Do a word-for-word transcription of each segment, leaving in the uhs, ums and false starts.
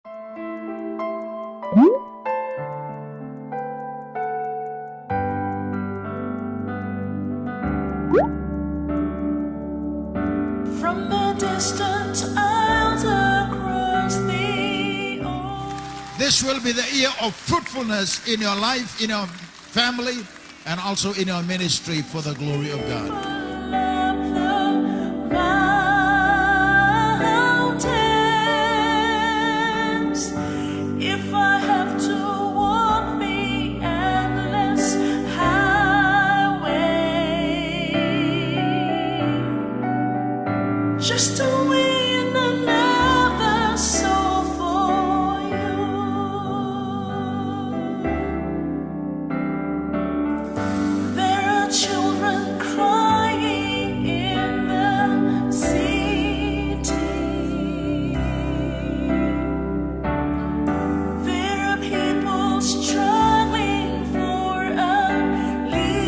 From the distant isles across the ocean. This will be the year of fruitfulness in your life, in your family, and also in your ministry for the glory of God. If I have to walk the endless highway just to win another soul for you. There are children crying in the city. There are people struggling for a living.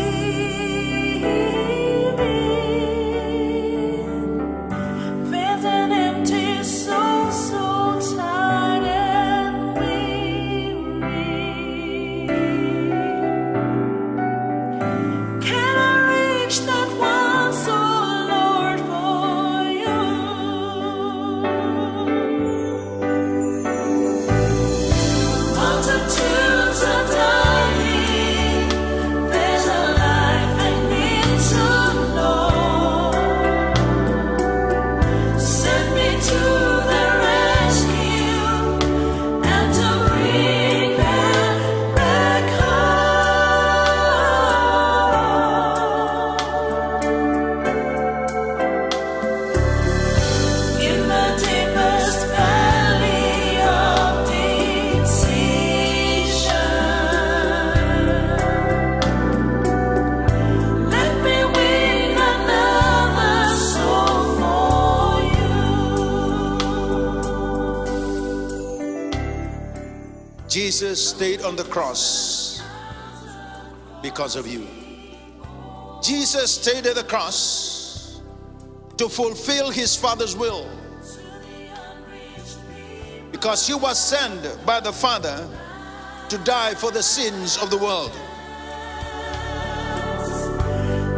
There's an empty soul, so tired and weary. Can I reach that one soul, Lord, for you? Multitudes are dying. There's a life I need to know. Send me to the rescue and to bring them back home. In the deepest valley of decision, let me win another soul for you. Jesus stayed on the cross because of you. Jesus stayed at the cross to fulfill his Father's will, because he was sent by the Father to die for the sins of the world.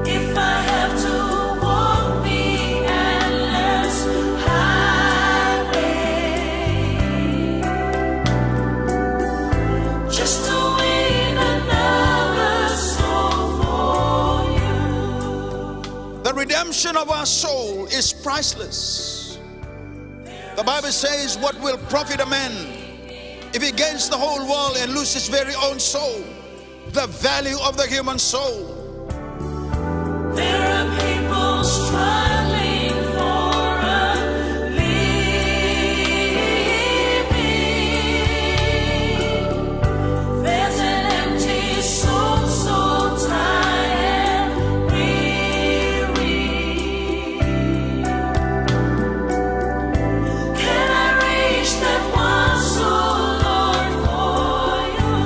If I have to walk the endless highway just to win another soul for you. The redemption of our soul is priceless. The Bible says, "What will profit a man if he gains the whole world and lose his very own soul?" The value of the human soul. There are people struggling for a living. There's an empty soul, so tired and weary. Can I reach that one soul, Lord, for you?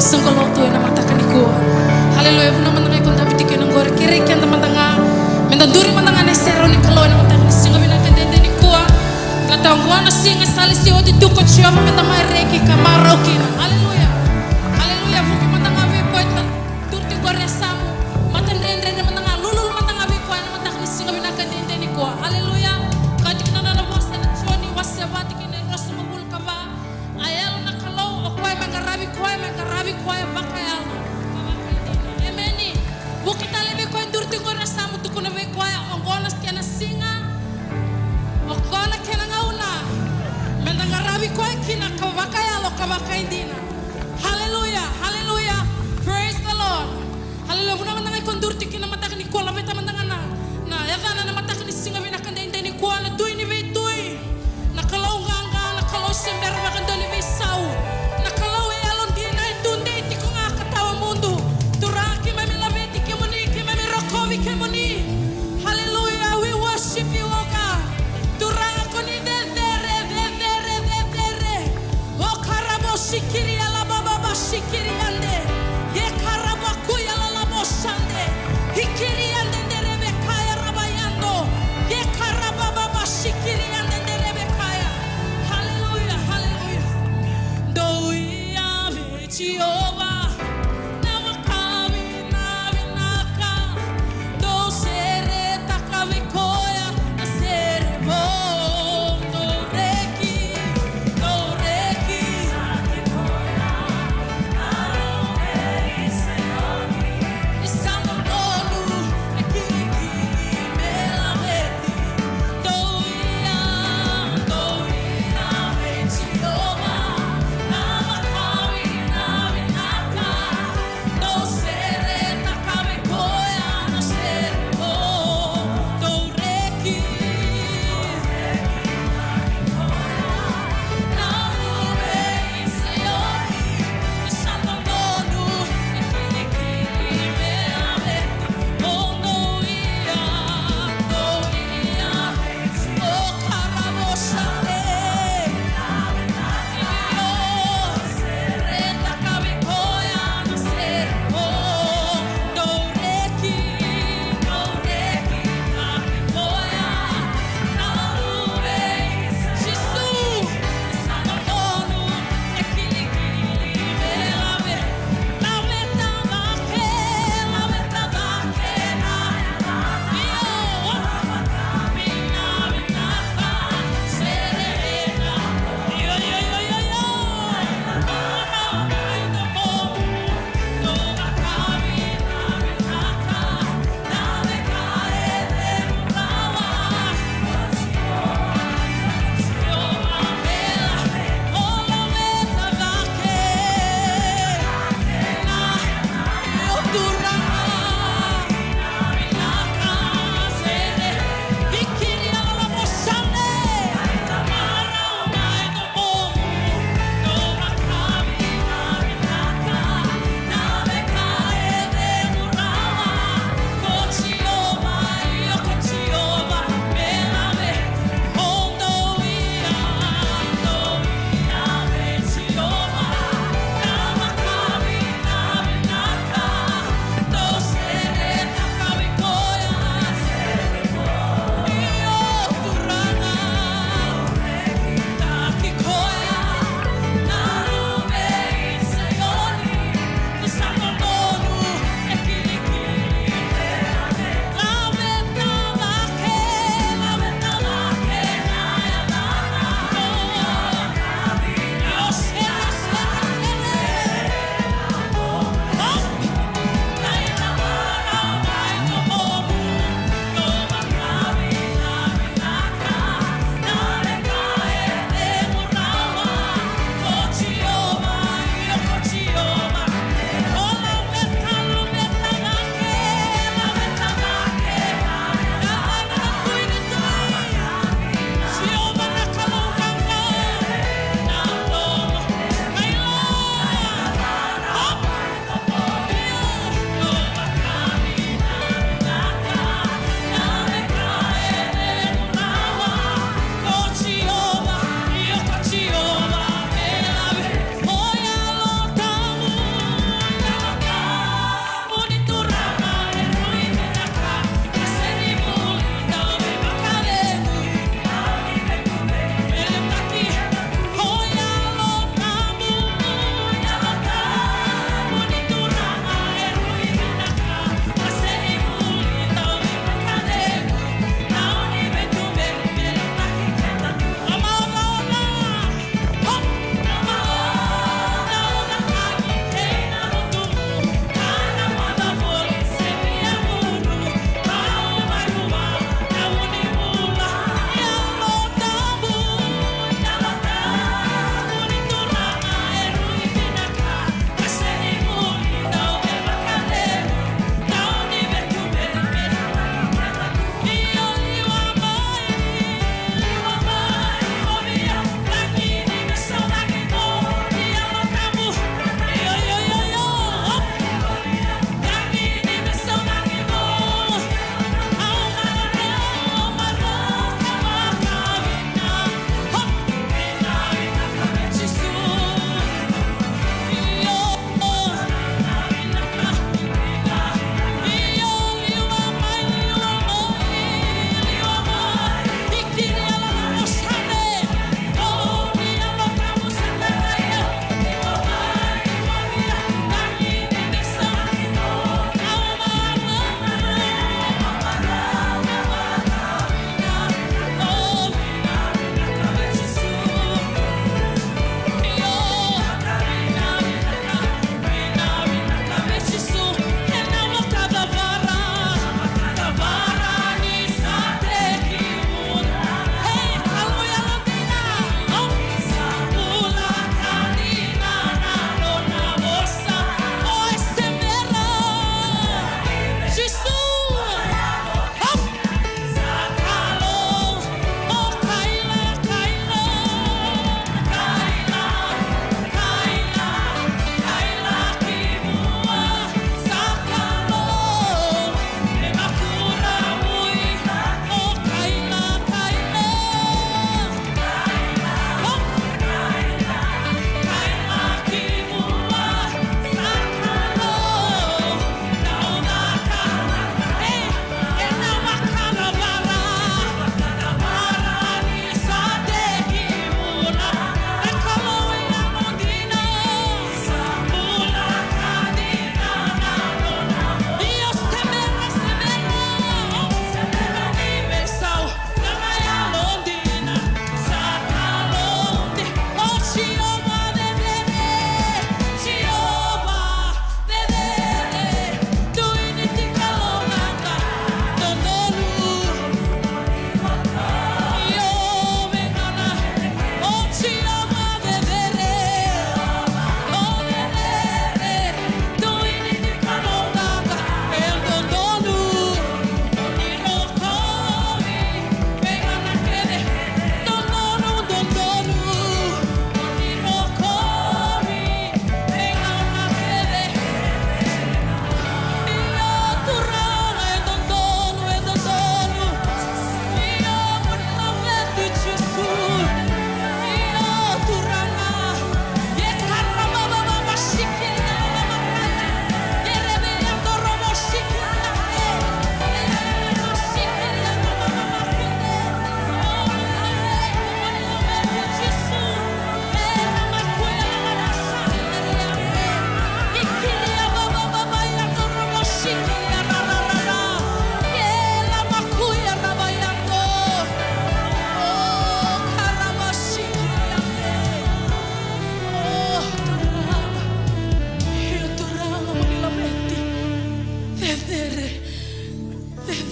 Sa qo lotu ena mataka nikua. Haleluya. Vuna mada ga iko dabe tiko ena qori, kerei keda mada ga meda duri mada ga na iserau ni Kalou ena mataka ni siga vinaka dede nikua. Baleta oqo na siga sa lesi oti tu ko Jiova meda mai reki ka marau kina. Haleluya. Haleluya. Vuki mada ga vei koya e duri tiko qori e yasamu. Matadredredre mada ga, lululu mada ga vei koya ena mataka ni siga vinaka dede nikua. Haleluya. Kaya tiko na nona vosa ena Joni wase va tikina e ruasagavulu ka va. A Yalo na Kalou, o koya me qaravi koya, me qaravi koya vakayalo ka vakaidina. Emeni. Vuki tale vei koya e duri tiko qori e yasamu, tukuna vei koya, oqo na kena siga, oqo na kena gauna meda qaravi koya kina ka vakayalo ka vakaidina.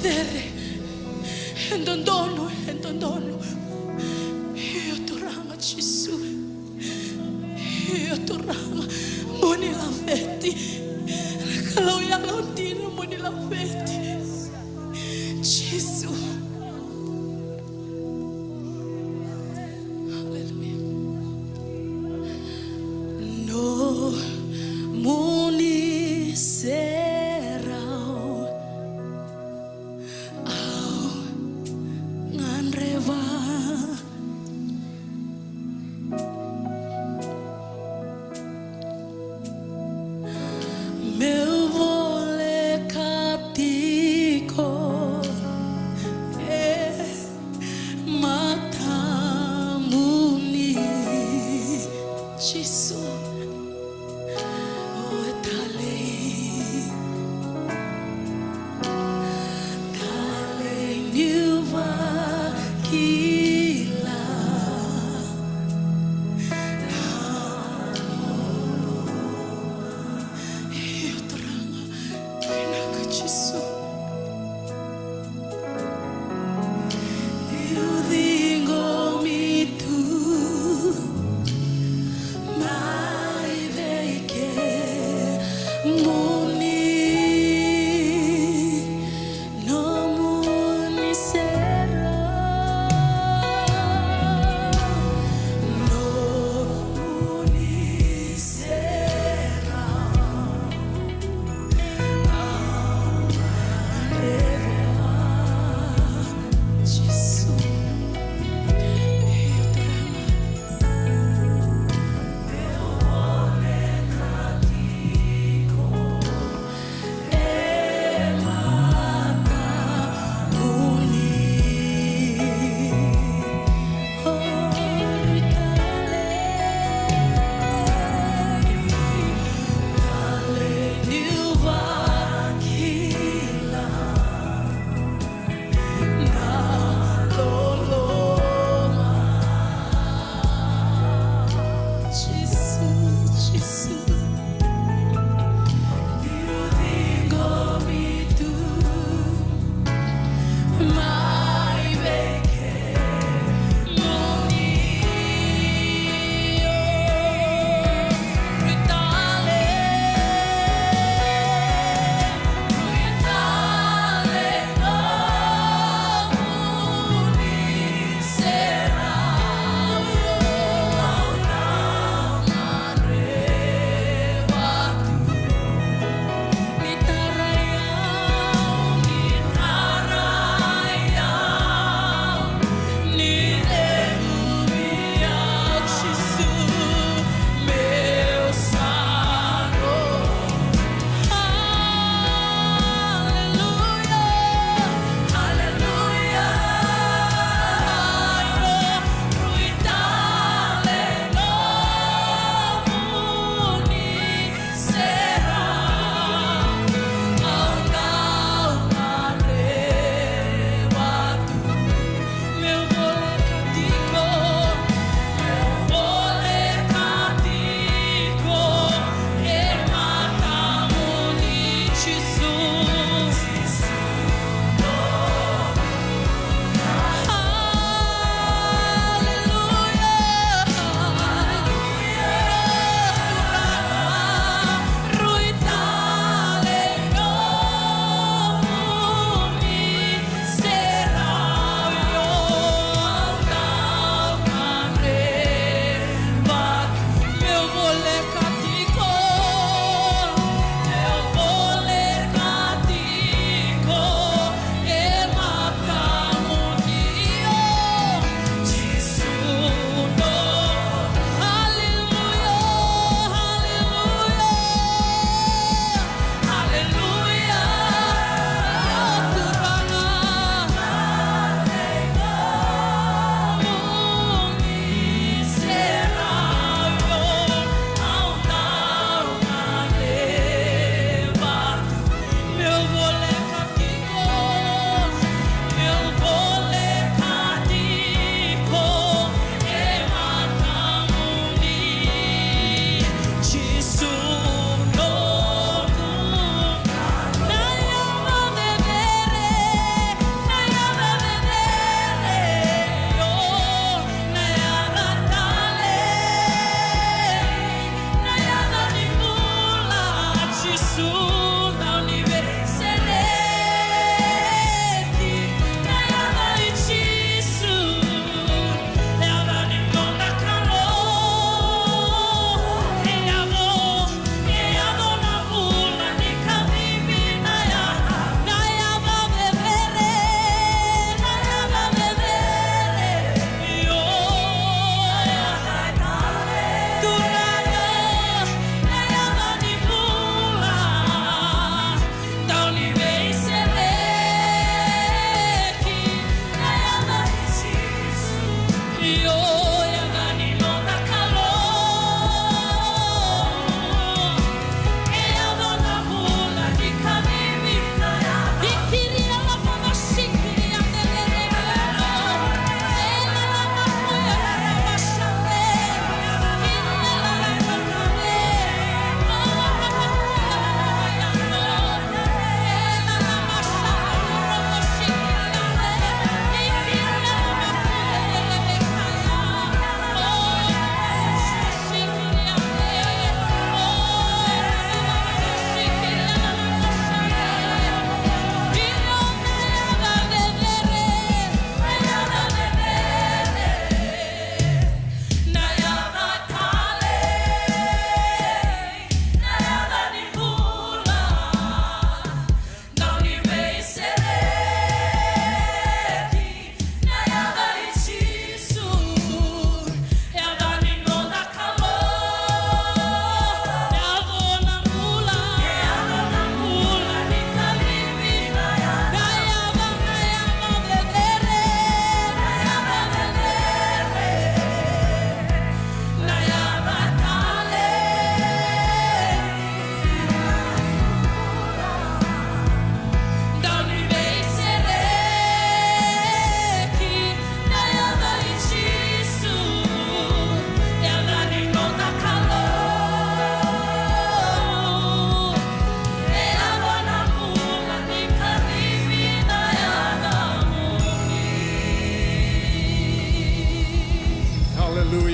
Cere. E dodonu, e dodonu. Io Turaga Jisu. Io Turaga, mo ni laveti. Kalou yalodina, mo ni laveti. Jisu. Haleluya. Nomuni serau au gadreva.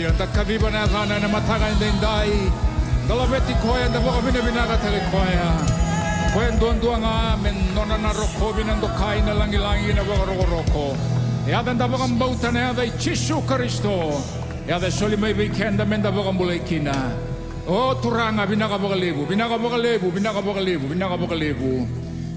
Eda kaciva na yacana ena mataka edaidai. Da laveti koya, da vakavinavinakataki koya. Koya duadua ga me nona na rokovi, na dokai, na lagilagi, na vakarokoroko. E yaca eda vakabauta, na yaca i Jisu Karisito. E yaca e soli mai vei keda meda vakabulai kina. O Turaga, vinaka vakalevu, vinaka vakalevu, vinaka vakalevu, vinaka vakalevu.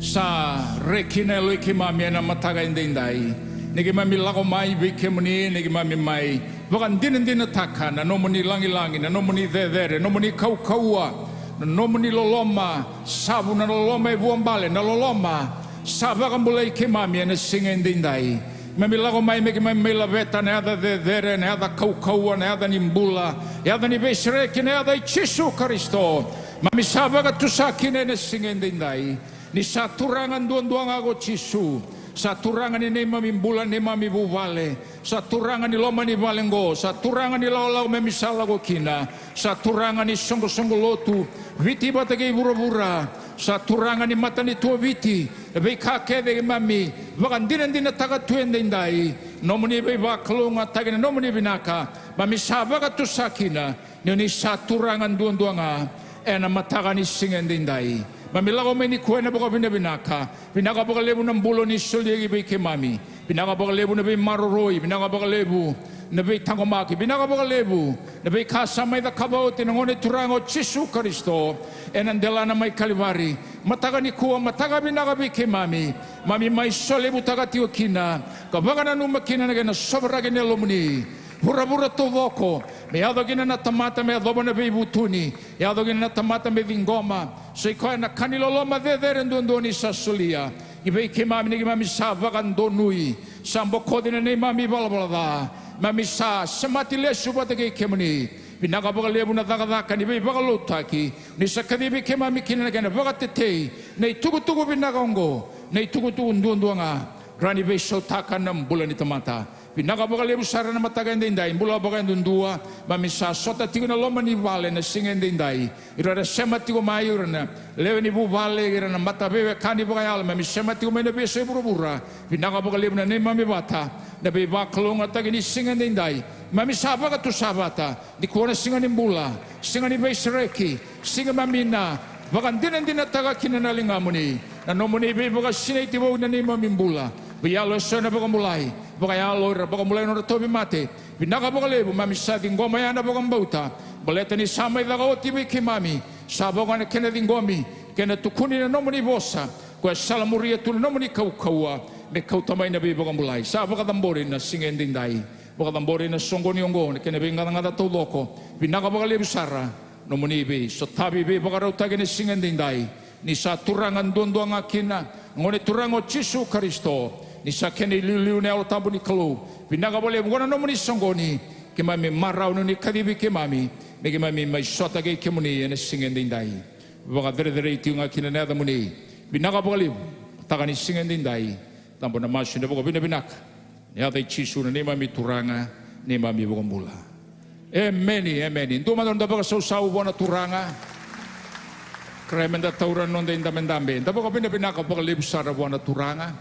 Sa reki na yalo i keimami ena mataka edaidai. Ni keimami lako mai vei kemuni, ni keimami mai vakadinadinataka na nomuni lagilagi, na nomuni cecere, nomuni kaukauwa, na nomuni loloma savu, na loloma e vuabale, na loloma sa vakabulai keimami ena siga edaidai. Keimami lako mai me keimami mai laveta na yaca cecere, na yaca kaukauwa, na yaca ni bula, yaca ni veisereki, na yaca i Jisu Karisito. Keimami sa vakatusa kina ena siga edaidai. Ni sa Turaga duadua ga ko Jisu. Sa Turaga ni neimami bula, neimami vuvale. Sa Turaga ni loma ni vale oqo. Sa Turaga ni lakolako keimami sa lako kina. Sa Turaga ni soqosoqo lotu, Viti vata kei vuravura. Sa Turaga ni matanitu o Viti. Na veika kece keimami vakadinadinataka tu edaidai. Nomuni veivakalougatataki, na nomuni vinaka. Keimami sa vakatusa kina. Ni oni sa Turaga duadua ga ena mataka ni siga edaidai. Keimami lako mai nikua ena vakavinavinaka. Vinaka vakalevu na bula oni solia ki vei keimami. Vinaka vakalevu na veimaroroi. Vinaka vakalevu na veitaqomaki. Vinaka vakalevu na veika sa mai cakava oti na Gone Turaga o Jisu Karisito ena delana mai Kalivari. Mataka nikua, mataka vinaka vei keimami. Keimami mai solevutaka tiko kina ka vakananuma kina na kena sovaraki na Yalomuni. Vuravura taucoko, me yaco kina na tamata me yacova na veivutuni, yaco kina na tamata me ciqoma, sa i koya na ka ni loloma cecere duadua ni sa solia. I vei keimami ni keimami sa vakadonui, sa bokoci na neimami valavala ca, keimami sa semati lesu vata kei kemuni. Vinaka vakalevu na cakacaka ni veivakalotutaki, ni sa kacivi keimami kina na kena vakatetei na itukutuku vinaka oqo, na itukutuku duadua ga, rawa ni veisautaka na bula ni tamata. Vinaka vakalevu sara na mataka edaidai, bula vakayadudua, keimami sa sota tiko na loma ni vale na siga edaidai. Ira era sema tiko mai, ira na lewe ni vuvale, ira na mataveiwekani vakayalo, keimami sema tiko mai na veiyasai vuravura. Vinaka vakalevu na neimami vata, na veivakalougatataki ni siga edaidai. Keimami sa vakatusa vata, nikua na siga ni bula, siga ni veisereki, siga keimami na vakadinadinataka kina na ligamuni, na nomuni veivakasinaiti vou na neimami bula. Veiyalo eso ena vakabulai, vakayalo ira vakabulai nodra tauvimate. Vinaka vakalevu, keimami sa ciqoma ya na vakabauta, baleta ni sa mai caka oti vei keimami. Sa vaka na kena ciqomi, kena tukuni na nomuni vosa, koya sa salamuria tu na nomuni kaukauwa, me kauta mai na veivakabulai. Sa vakacabori na siga edaidai. Vakacabori na soqoni oqo, na kena veigacagaca taucoko. Vinaka vakalevu sara, nomuni veisotavi veivakarautaki na siga edaidai. Ni sa Turaga duadua ga kina, Gone Turaga o Jisu Karisito. Ni sa kena iliuliu na Yalo Tabu ni Kalou. Vinaka vakalevu, oqo na nomuni soqoni. Keimami marau ni oni kacivi keimami, me keimami mai sota kei kemuni ena siga edaidai. Vakacerecerei tiko ga kina na yacamuni. Vinaka vakalevu, mataka ni siga edaidai. Tabu na masu ena vakavinavinaka. Ni yaca i Jisu na neimami Turaga, neimami iVakabula. Emeni, emeni. Dua mada noda vakasausau vua na Turaga. Kerea meda taura na noda idabedabe. Da vakavinavinaka vakalevu sara vua na Turaga.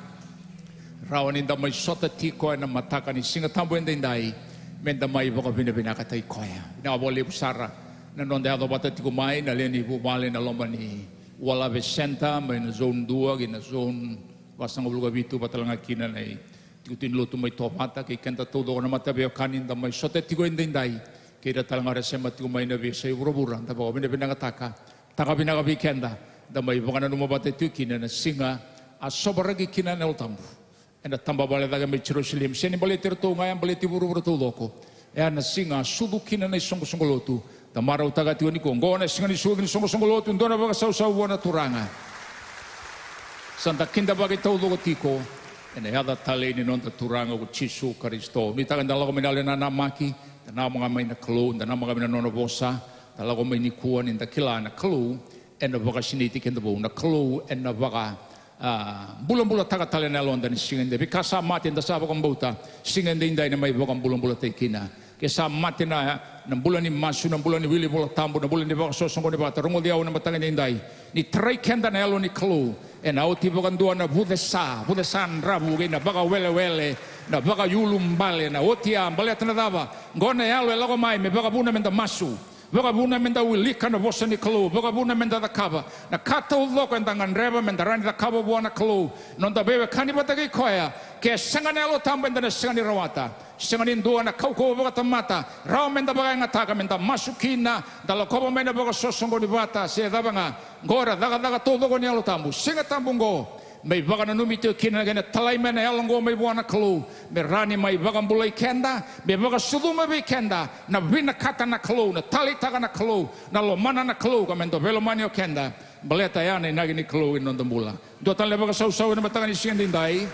Rawa ni da mai sota tiko ena mataka ni Siga Tabu edaidai, meda mai vakavinavinakataki koya. Vinaka vakalevu sara na noda yaco vata tiko mai na lewe ni vuvale na loma ni Walave Center, mai na zone dua ki na zone vasagavulu ka vitu, vata tale ga kina na itikotiko ni lotu mai Tovata, kei keda taucoko na mataveiwekani da mai sota tiko edaidai, kei ira tale ga era sema tiko mai na veiyasai vuravura, da vakavinavinakataka. Taka vinaka vei keda, da mai vakananuma vata tiko kina na siga a sovaraki kina na Yalo Tabu. Ena tabavale cake mai Jerusalemi, sega ni baleti iratou ga, e a baleti vuravura taucoko. E a na siga a sucu kina na isoqosoqo lotu. Da marautaka tiko nikua, oqo na siga ni sucu ni soqosoqo lotu, dua na vakasausau vua na Turaga. Sa da kidavaki taucoko tiko ena yaca talei ni noda Turaga ko Jisu Karisito. Nuitaka da lako mai na yalo ni nanamaki, da namaka mai na Kalou, da namaka mai na nona vosa, da lako mai nikua ni da kila na Kalou ena vakasinaiti keda vou, na Kalou ena vaka, a, bulabulataka tale na yaloda ni siga edaidai. Veika sa mate, da sa vakabauta, siga edaidai na mai vakabulabulataki kina. Ke sa mate na, na bula ni masu, na bula ni wili Vola Tabu, na bula ni vakasosoqoni vata, rogoci au ena mataka edaidai. Ni tarai keda na Yalo ni Kalou, ena oti vakadua na vucesa, vucesa dravu kei na vakawelewele, Na vakaiulubale na oti ya, baleta na cava? Qo na yalo e lako mai me vakavuna meda masu, vakavuna meda wilika na vosa ni Kalou, vakavuna meda cakava na ka taucoko eda gadreva meda rawa ni cakava vua na Kalou, noda veiwekani vata kei koya. Ke sega na Yalo Tabu eda na sega ni rawata. Sega ni dua na kaukauwa vakatamata rawa meda vakayagataka meda masu kina, da lakova mai na vakasosoqoni vata se cava ga. Qo era cakacaka taucoko ni Yalo Tabu. Siga Tabu qo, me ivakananumi tiko kina na kena talai mai na yalo oqo mai vua na Kalou, me rawa ni mai vakabulai keda, me vakasucuma vei keda na vinakata na Kalou, na taleitaka na Kalou, na lomana na Kalou, ka me dau veilomani o keda. Baleta ya na inaki ni Kalou ena noda bula. Dua tale na vakasausau ena mataka ni siga edaidai.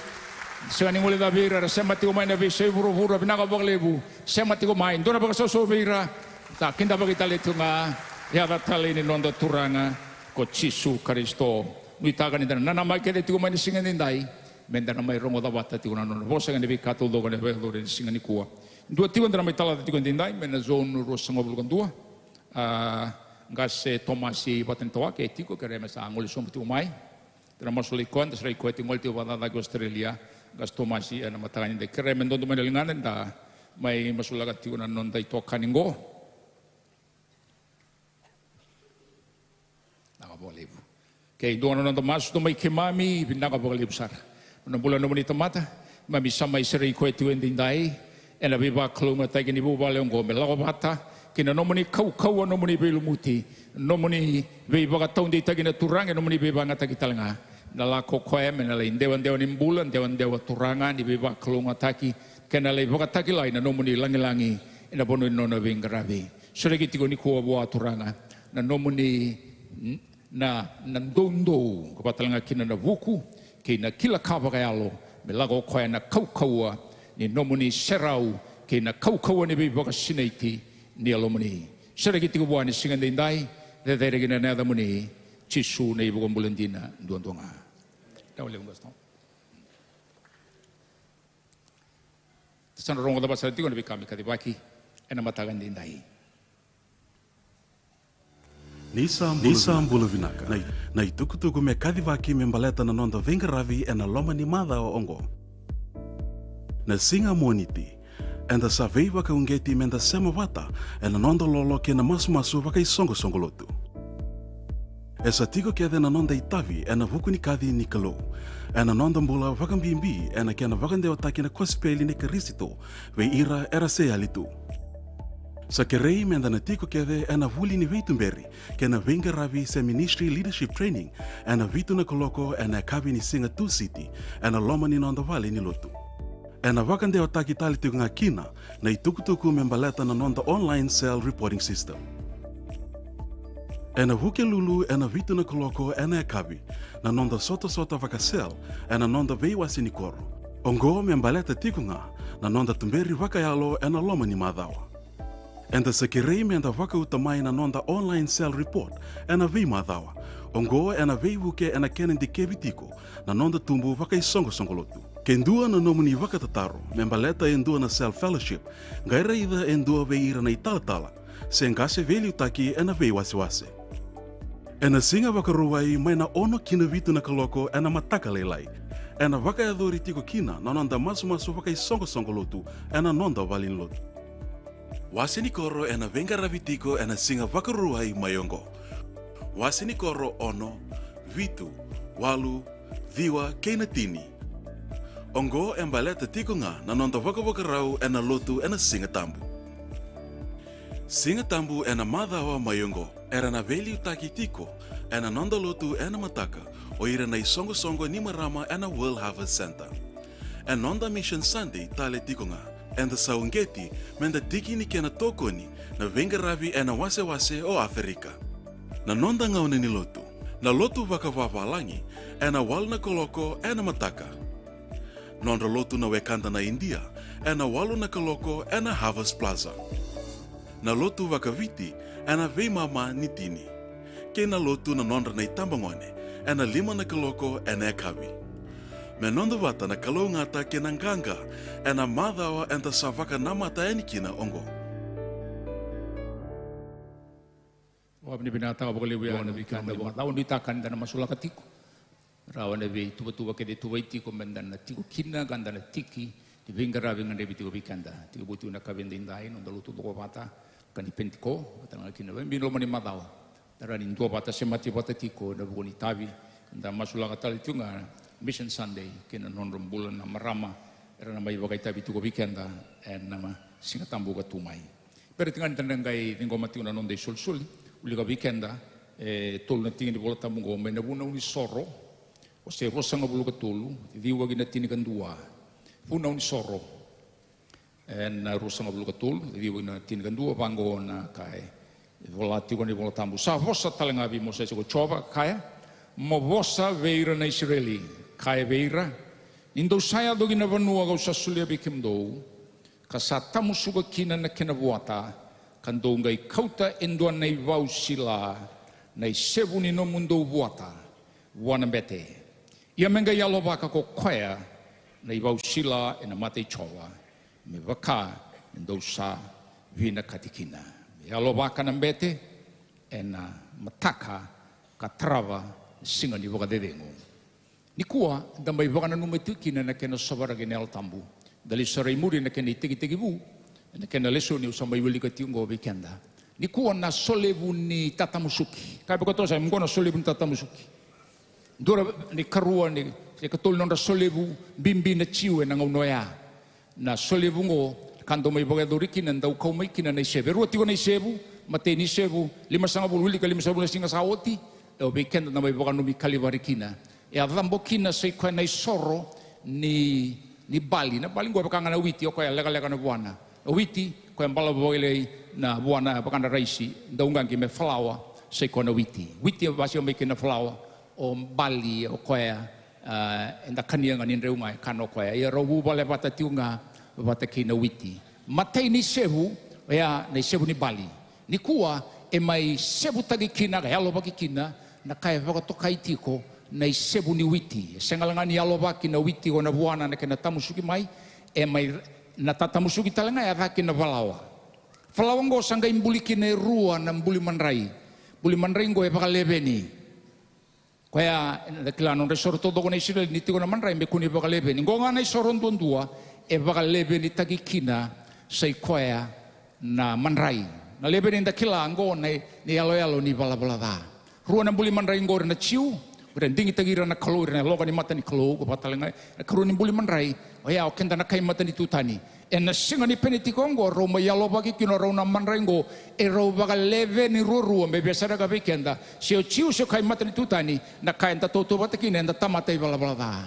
Sega ni guilecavi ira era sema tiko mai na veiyasai vuravura, vinaka vakalevu. Sema tiko mai, dua na vakasausau vei ira. Da kidavaki tale tiko ga. Yaca talei ni noda Turaga ko Jisu Karisito. Nuitaka ni da na nanamaki kece tiko mai na siga edaidai, me da na mai rogoca vata tiko na nona vosa kei na veika taucoko ena vakayacori ena siga nikua. Dua tiko da na mai talaca tiko edaidai mai na zone ruasagavulu ka dua. A, qase Tomasi Vatanitawa, ke tiko, kerea me sa gole sobu tiko mai. Da na masulaki koya, da sereki koya tiko, gole tiko vakacacaki Australia. Qase Tomasi, ena mataka ni da kerea me dodo mai na ligana, da mai masulaka tiko na noda itokani qo. Vinaka vakalevu. Kei dua na noda masu, dua mai keimami, vinaka vakalevu sara. Na bula nomuni tamata, keimami sa mai serei koya tiko edaidai ena veivakalougatataki ni vuvale oqo, me lako vata kei na nomuni kaukauwa, nomuni veilumuti, nomuni veivakataudeitaki na Turaga, nomuni veivagataki tale ga. Na lako koya me na lai dewadewa ni bula, dewadewa Turaga ni veivakalougatataki, kei na lai vakatakilai na nomuni lagilagi ena vanua ni nona veiqaravi. Sereki tiko nikua vua Turaga na nomuni n-, na, na doudou, ka vaka tale ga kina na vuku kei na kila ka vakayalo, me lako o koya na kaukauwa ni nomuni serau kei na kaukauwa ni veivakasinaiti ni Yalomuni. Sereki tiko vua ni siga edaidai, cecere kina na yacamuni, Jisu na iVakabula dina duadua ga. Dau levu Gaston. Sa na rogoca vata sara tiko na veika me kacivaki ena mataka edaidai. Ni sa bula, ni sa bula vinaka. Na i-, na itukutuku me kacivaki me baleta na noda veiqaravi ena loma ni macawa oqo. Na siga Moniti, eda sa veivakauqeti meda sema vata ena noda lolo kei na masumasu vakaisoqosoqo lotu. E sa tiko kece na noda itavi ena vuku ni kaci ni Kalou, ena noda bula, vakabibi ena kena vakadewataki na kosipeli nei Karisito vei ira era se yali tu. Sa kerei meda na tiko kece ena vuli ni veituberi kei na veiqaravi se Ministry Leadership Training ena vitu na kaloko ena yakavi ni siga Tusiti ena loma ni noda vale ni lotu. Ena vakadewataki tale tiko ga kina na itukutuku me baleta na noda online cell reporting system. Ena Vukelulu ena vitu na kaloko ena yakavi na noda sotasota vaka-cell ena noda veiwase ni koro. Oqo me baleta tiko ga na noda tuberi vakayalo ena loma ni macawa. Eda sa kerei meda vakauta mai na noda online cell report ena veimacawa. Oqo ena veivuke ena kena dikevi tiko na noda tubu vakaisoqosoqo lotu. Ke dua na nomuni vakatataro me baleta e dua na cell fellowship, qai raica e dua vei ira na italatala se qase veiliutaki ena veiwasewase. Ena Siga Vakarauwai mai na ono ki na vitu na kaloko ena mataka lailai, ena vakayacori tiko kina na noda masumasu vakaisoqosoqo lotu ena noda valenilotu. Wase ni koro ena veiqaravi tiko ena Siga Vakarauwai mai oqo. Wase ni koro ono, vitu, walu, ciwa kei na tini. Oqo e baleta tiko ga na noda vakavakarau ena lotu ena Siga Tabu. Siga Tabu ena macawa mai oqo era na veiliutaki tiko ena noda lotu ena mataka o ira na isoqosoqo ni marama ena World Harvest Centre. E noda Mission Sunday tale tiko ga, eda sa uqeti meda tiki ni kena tokoni na veiqaravi ena wasewase o Aferika. Na noda gauna ni lotu, na lotu vakavavalagi, ena walu na kaloko ena mataka. Nodra lotu na wekada na Idia, ena walu na kaloko ena Harvest Plaza. Na lotu vakaviti ena veimama ni tini, kei na lotu na nodra na itabagone ena lima na kaloko ena yakavi. Me noda vata na kalougata kei na qaqa ena macawa eda sa vakanamata yani kina oqo. Vakavinavinakataka vakalevu yani na veika eda vakacau ni taka eda na masulaka tiko. Rawa na veituvatuva kece e tuvai tiko meda na tiko kina ka da na tiki Ni veiqaravi e gadrevi tiko vei keda, tekivu tiko na yakavi edaidai, noda lotu cokovata, ka ni Penitiko, vata ga kina vei bini loma ni macawa. Da rawa ni duavata, semati vata tiko ena vuku ni itavi. Da masulaka tale tiko ga Mission Sunday kei na nodra bula na marama era na mai vakaitavi tiko vei keda ena Siga Tabu ka tu mai. Bera tiko ga ni da na qai ciqoma tiko na noda isolisoli, wilika vei keda e tolu na tiki ni Vola Tabu oqo, mai na Vunau ni Soro, wase ruasagavulu ka tolu, cici waki na tinikadua. Vunau ni Soro, ena ruasagavulu ka tolu, cici waki na tinikadua, vaqo na ka e vola tiko ena iVola Tabu. Sa vosa tale ga vei Mosese ko Jiova, ka kaya, mo vosa vei ira na Isireli, kaya vei ira, ni dou sa yaco ki na vanua kau sa solia vei kemudou, ka sa tamusuka kina na kena vuata, ka dou qai kauta e dua na ivau sila na isevu ni nomudou vuata vua na bete. Ia me qai yalovaka ko koya na ivau sila ena mata i Jiova, me vaka ni dou sa vinakati kina. Me yalovaka na bete ena mataka ka tarava na Siga ni Vakacecegu. Nikua, da mai vakananuma tiko kina na kena sovaraki na Yalo Tabu. Da lesu sara i muri na kena itekitekivu, na kena lesoni au sa mai wilika tiko oqo vei keda. Nikua na solevu ni tatamusuki. Ka vaka toka sa, oqo na solevu ni tatamusuki. Dua na ikarua ni, se ikatolu ni nodra solevu bibi na Jiu ena gauna oya. Na solevu oqo, ka dau mai vakayacori kina, dau kau mai kina na isevu. E rua tiko na isevu, matai ni sevu, limasagavulu, wilika limasagavulu na siga sa oti, e o vei keda na mai vakananumi i Kalivari kina. E a cabo kina sa i koya na isoro ni, ni bali. Na bali oqo e vaka ga na witi, o koya lekaleka na vuana. Na witi, koya balavu vakalailai na vuana, e vaka na raisi, dau qaqi me falawa, sa i koya na witi. Witi e vakasewa mai kina na falawa, o bali, o koya, a, eda kania ga ni dreu ga e kana o koya. Ia rau vuvale vata tiko ga vata kei na witi. Matai ni sevu, oya na isevu ni bali. Nikua, e mai sevutaki kina, ka yalovaki kina, na ka e vakatokai tiko na isevu ni witi. E sega la ga ni yalovaki na witi ko na vuana na kena tamusuki mai, e mai na tatamusuki tale ga e a caka kina na falawa. Falawa oqo sa qai buli kina e rua na buli madrai. Buli madrai oqo e vakaleveni. Koya, eda kila na nodra isoro taucoko na Isireli ni tiko na madrai me kua ni vakaleveni. Oqo ga na isoro duadua e vakalevenitaki kina sa i koya na madrai. Na leveni eda kila oqo na, na iyaloyalo ni valavala ca. Rua na buli madrai oqori na Jiu, o ira e digitaki ira na Kalou, ira na yaloka ni mata ni Kalou, ko vakatalega na ikarua ni buli madrai, oya o keda na kai matanitu tani. Ena siga ni Penitiko oqo, rau mai yalovaki kina o rau na madrai oqo, e rau vakaleveni ruarua, me via sereka vei keda, se o Jiu, se o kai matanitu tani, na ka eda tautauvata kina, eda tamata ivalavala ca.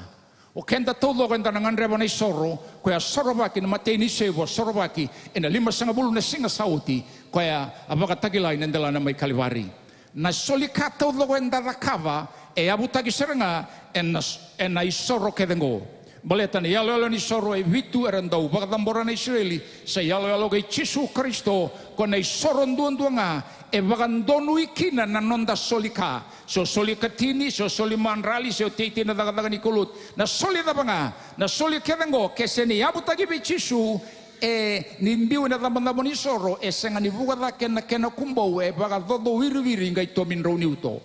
O keda taucoko eda na gadreva na isoro, koya a sorovaki, na matai ni sevu a sorovaki, ena limasagavulu na siga sa oti, koya a vakatakilai na delana mai Kalivari. Na soli ka taucoko eda cakava, e yavutaki sara ga ena, ena isoro kece oqo. Baleta na iyaloyalo ni soro e vitu era dau vakacabora na Isireli, sa iyaloyalo kei Jisu Karisito, ko na isoro duadua ga e vakadonui kina na noda soli ka. Se o soli katini, se o soli madrali, se o teitei na cakacaka ni kaulotu. Na soli cava ga, na soli kece oqo, ke se ni yavutaki vei Jisu, e ni biu ena cabocabo ni soro, e sega ni vuka cake na kena kubou, e vakacoco wiriwiri qai tomi drau ni uto.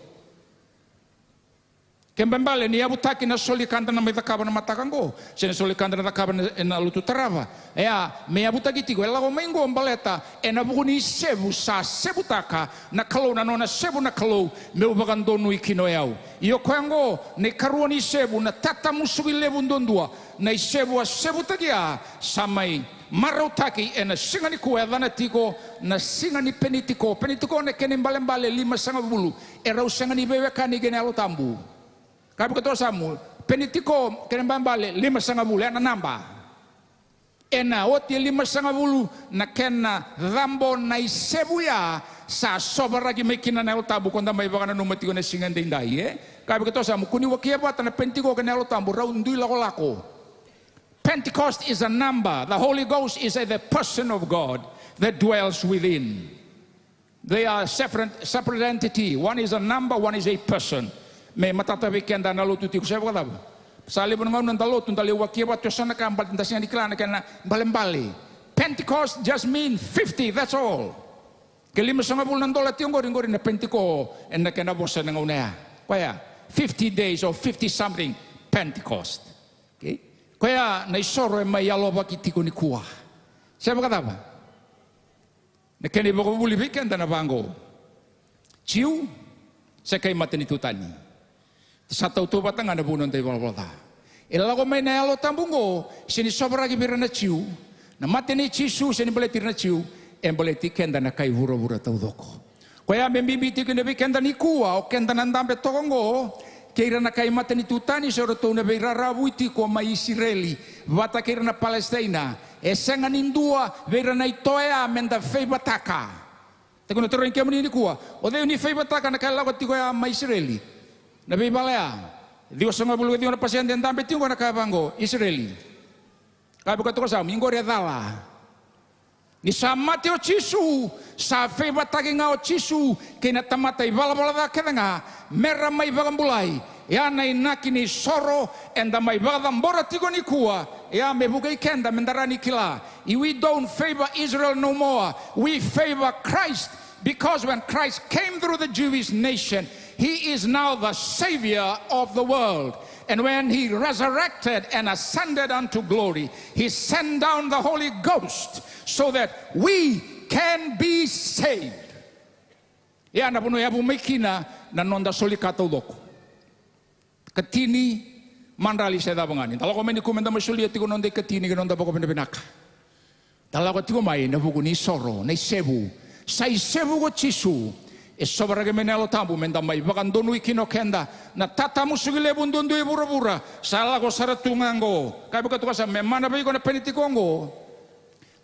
Kena ibalebale ni yavutaki na soli ka da na mai cakava na mataka oqo, se na soli ka da na cakava ena, ena lotu tarava. Ia, me yavutaki tiko, e lako mai oqo baleta ena vuku ni isevu sa sevutaka na Kalou, na nona sevu na Kalou, meu vakadonui kina o yau. Ia o koya oqo na ikarua ni sevu, na tatamusuki levu duadua, na isevu a sevutaki ya, sa mai marautaki ena siga nikua, e yacana tiko na siga ni Penitiko. Penitiko na kena ibalebale limasagavulu, e rau sega ni veiwekani kei na Yalo Tabu. Ka vaka toka sa mu, Penitiko, kena ibalebale limasagavulu, ya na naba. Ena oti e limasagavulu na kena cabo na isevu ya, sa sovaraki mai kina na Yalo Tabu, ko da mai vakananuma tiko na siga edaidai, e? Ka vaka toka sa mu, kua ni wakia vata na Penitiko kei na Yalo Tabu, rau dui lakolako. Pentecost is a number. The Holy Ghost is a, the person of God that dwells within. They are separate, separate entity. One is a number, one is a person. Me matata vei keda na lotu tiko, se vakacava? Sa levu na gauna da lotu, da lai wakia vata eso na ka, baleta da sega ni kila na kena ibalebale. Pentecost just mean fifty, that's all. Ke limasagavulu na dola tiko oqori, oqori na Penitiko, ena kena vosa ena gauna ya. Koya, fifty days or fifty something, Pentecost. Okay? Koya na isoro e mai yalovaki tiko nikua. Se vakacava? Na kena ivakavuvuli vei keda na vaqo. Jiu se kai matanitu tani. Sa tautauvata ga na vu ni noda ivalavala ca. E lako mai na Yalo Tabu oqo, sega ni sovaraki vei ira na Jiu. Na mate nei Jisu sega ni baleti ira na Jiu, e baleti keda na kai vuravura taucoko. Koya me bibi tiko kina vei keda nikua, o keda na dabe toka oqo, kei ira na kai matanitu tani, se o ratou na veiraravui tiko mai Isireli vata kei ira na Palesitaina. E sega ni dua vei ira na itoya me da favour-taka. Tekuna, tarogi kemuni nikua, o cei o ni favour-taka na kai lako tiko ya mai Isireli? Na veivala ya, ciwasagavulu ka ciwa na pasede e dabe tiko na kai vaqo, Isireli. Ka vaka toka sa, iqori e cala. Ni sa mate o Jisu, sa favour-taki ga o Jisu kei na tamata ivalavala ca kece ga, mera mai vakabulai. Ya na inaki ni soro eda mai vakacabora tiko nikua. Ya me vukei keda meda rawa ni kila. We don't favour Israel no more. We favour Christ. Because when Christ came through the Jewish nation, he is now the Savior of the world. And when he resurrected and ascended unto glory, he sent down the Holy Ghost so that we can be saved. Ya na vanua e yavu mai kina na noda soli ka taucoko. Katini, madrali se cava ga. Ni da lako mai nikua meda mai solia tiko na noda ikatini kei na noda vakavinavinaka. Da lako tiko mai ena vuku ni soro, na isevu. Sa isevu ko Jisu. E sovaraki mai na Yalo Tabu meda mai vakadonui kina o keda na tatamusuki levu duadua e vuravura. Sa lako sara tu ga oqo. Ka vaka toka sa, me mana vei iko na pene tiko oqo.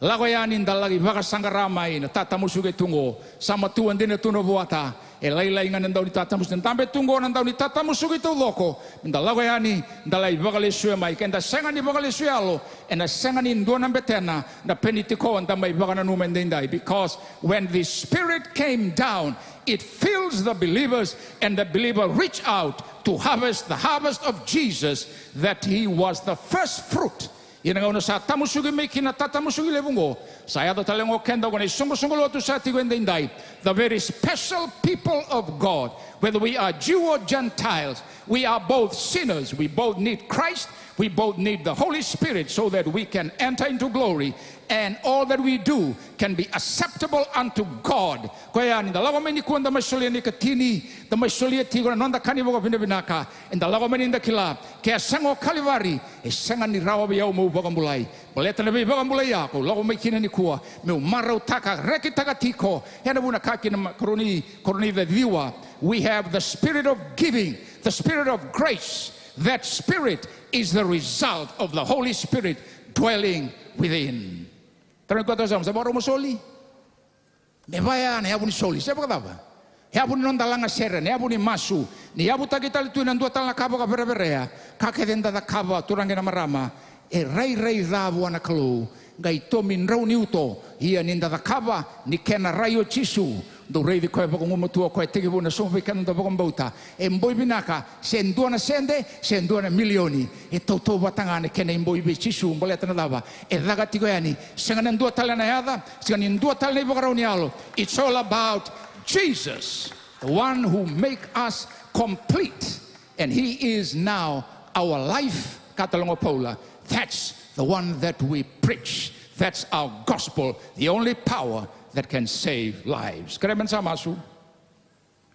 Lako yani da laki vakasaqara mai na tatamusuki e tu oqo. Sa matua dina tu na vuata. E lailai ga na dau ni tatamusuki. Na dabe tu oqo na dau ni tatamusuki taucoko. Da lako yani, da lai vakalesuya mai. Ke da sega ni vakalesuya yalo, ena sega ni dua na betena na pene tiko da mai vakananuma edaidai. Because when the Spirit came down, it fills the believers, and the believer reach out to harvest the harvest of Jesus, that he was the first fruit. Ia na gauna sa tamusuki mai kina na tatamusuki levu oqo, sa yaco tale ga o keda oqo na isoqosoqo lotu sa tiko edaidai. The very special people of God, whether we are Jew or Gentiles, we are both sinners. We both need Christ. We both need the Holy Spirit so that we can enter into glory and all that we do can be acceptable unto God. Koya ni da lako mai nikua da mai solia na ikatini, da mai solia tiko na noda ka ni vakavinavinaka. Eda lako mai ni da kila, ke a sega o Kalivari, e sega ni rawa vei au meu vakabulai. Baleta na veivakabulai ya kau lako mai kina nikua, meu marautaka, rekitaka tiko. Ena vuna ka kina ma-, Koroni, Korinica ciwa, we have the spirit of giving, the spirit of grace. That spirit is the result of the Holy Spirit dwelling within. Tara ni kua tau sa, sa vakarau mo soli. Me vaya na yavu ni soli, se vakacava? Yavu ni noda lagasere, na yavu ni masu, ni yavutaki tale tu ena dua tale na ka vakavereverea, ka kece da cakava turaga na marama, e rairai ca vua na Kalou, qai tomi drau ni uto, ia ni da cakava, ni kena rai o Jisu, dou raici koya vakagumatua, koya tekivu na sauma vei keda da vakabauta, e boi vinaka, se dua na sede, se dua na milioni, e tautauvata ga na kena iboi vei Jisu, baleta na cava, e caka tiko yani, sega na dua tale na yaca, sega ni dua tale na ivakarau ni yalo. It's all about Jesus, the one who make us complete. And he is now our life, ka tale ga o Paula. That's the one that we preach. That's our gospel, the only power that can save lives. Kerea me da sa masu.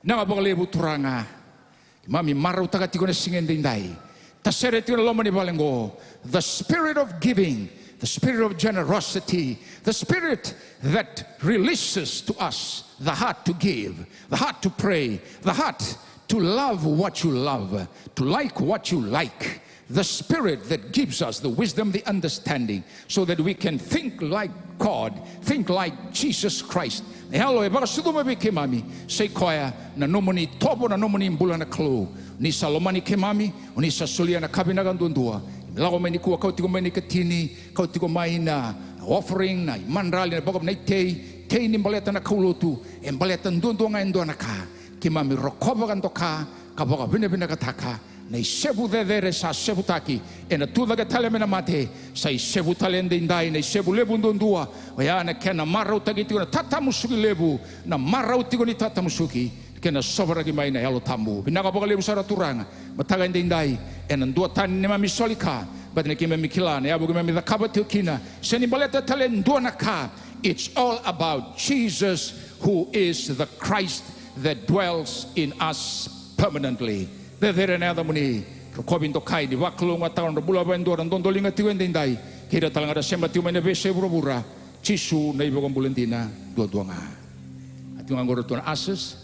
Vinaka vakalevu Turaga. Keimami marautaka tiko na siga edaidai. Tasere tiko na loma ni vale oqo. The spirit of giving, the spirit of generosity, the spirit that releases to us the heart to give, the heart to pray, the heart to love what you love, to like what you like, the Spirit that gives us the wisdom, the understanding, so that we can think like God, think like Jesus Christ. Na Yalo e vakasucuma vei keimami, sa i koya na nomuni itovo, na nomuni bula na Kalou. Ni sa lomani keimami, o ni sa solia na ka vinaka duadua. Lako mai nikua, kau tiko mai na ikatini, kau tiko mai na offering, na imadrali, na vakavinaitei, tei ni baleta na kaulotu, e baleta duadua ga e dua na ka. Keimami rokova ka doka, ka vakavinavinakataka na isevu cecere sa sevutaki ena tucake tale mai na mate, sa isevu tale edaidai, na isevu levu duadua, oya na kena marautaki tiko na tatamusuki levu, na marau tiko ni tatamusuki, kena sovaraki mai na Yalo Tabu. Vinaka vakalevu sara Turaga, mataka edaidai, ena duatani neimami soli ka, Baleta ni keimami kila na yavu keimami cakava tiko kina, sega ni baleta tale e dua na ka. It's all about Jesus, who is the Christ that dwells in us permanently. Cecere na yacamuni, rokovi, dokai, ni vakalougatataka na nodra bula vakayadua, ra dodoliga tiko edaidai, kei ira tale ga ra sema tiko mai na veiyasai vuravura. Jisu na iVakabula dina duadua ga. A tiko ga qori ratou na ushers.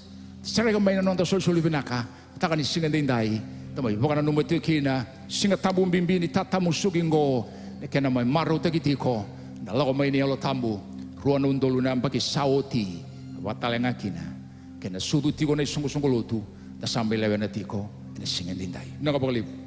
Sereka mai na noda solisoli vinaka. Taka ni siga edaidai, da mai vakananuma tiko kina siga tabu bibi ni tatamusuki qo, na kena mai marautaki tiko na lako mai ni Yalo Tabu. Rua na udolu na yabaki sa oti, vakatalega kina, kei na sucu tiko na isoqosoqo lotu, da sa mai lewena tiko ena siga edaidai. Vinaka vakalevu.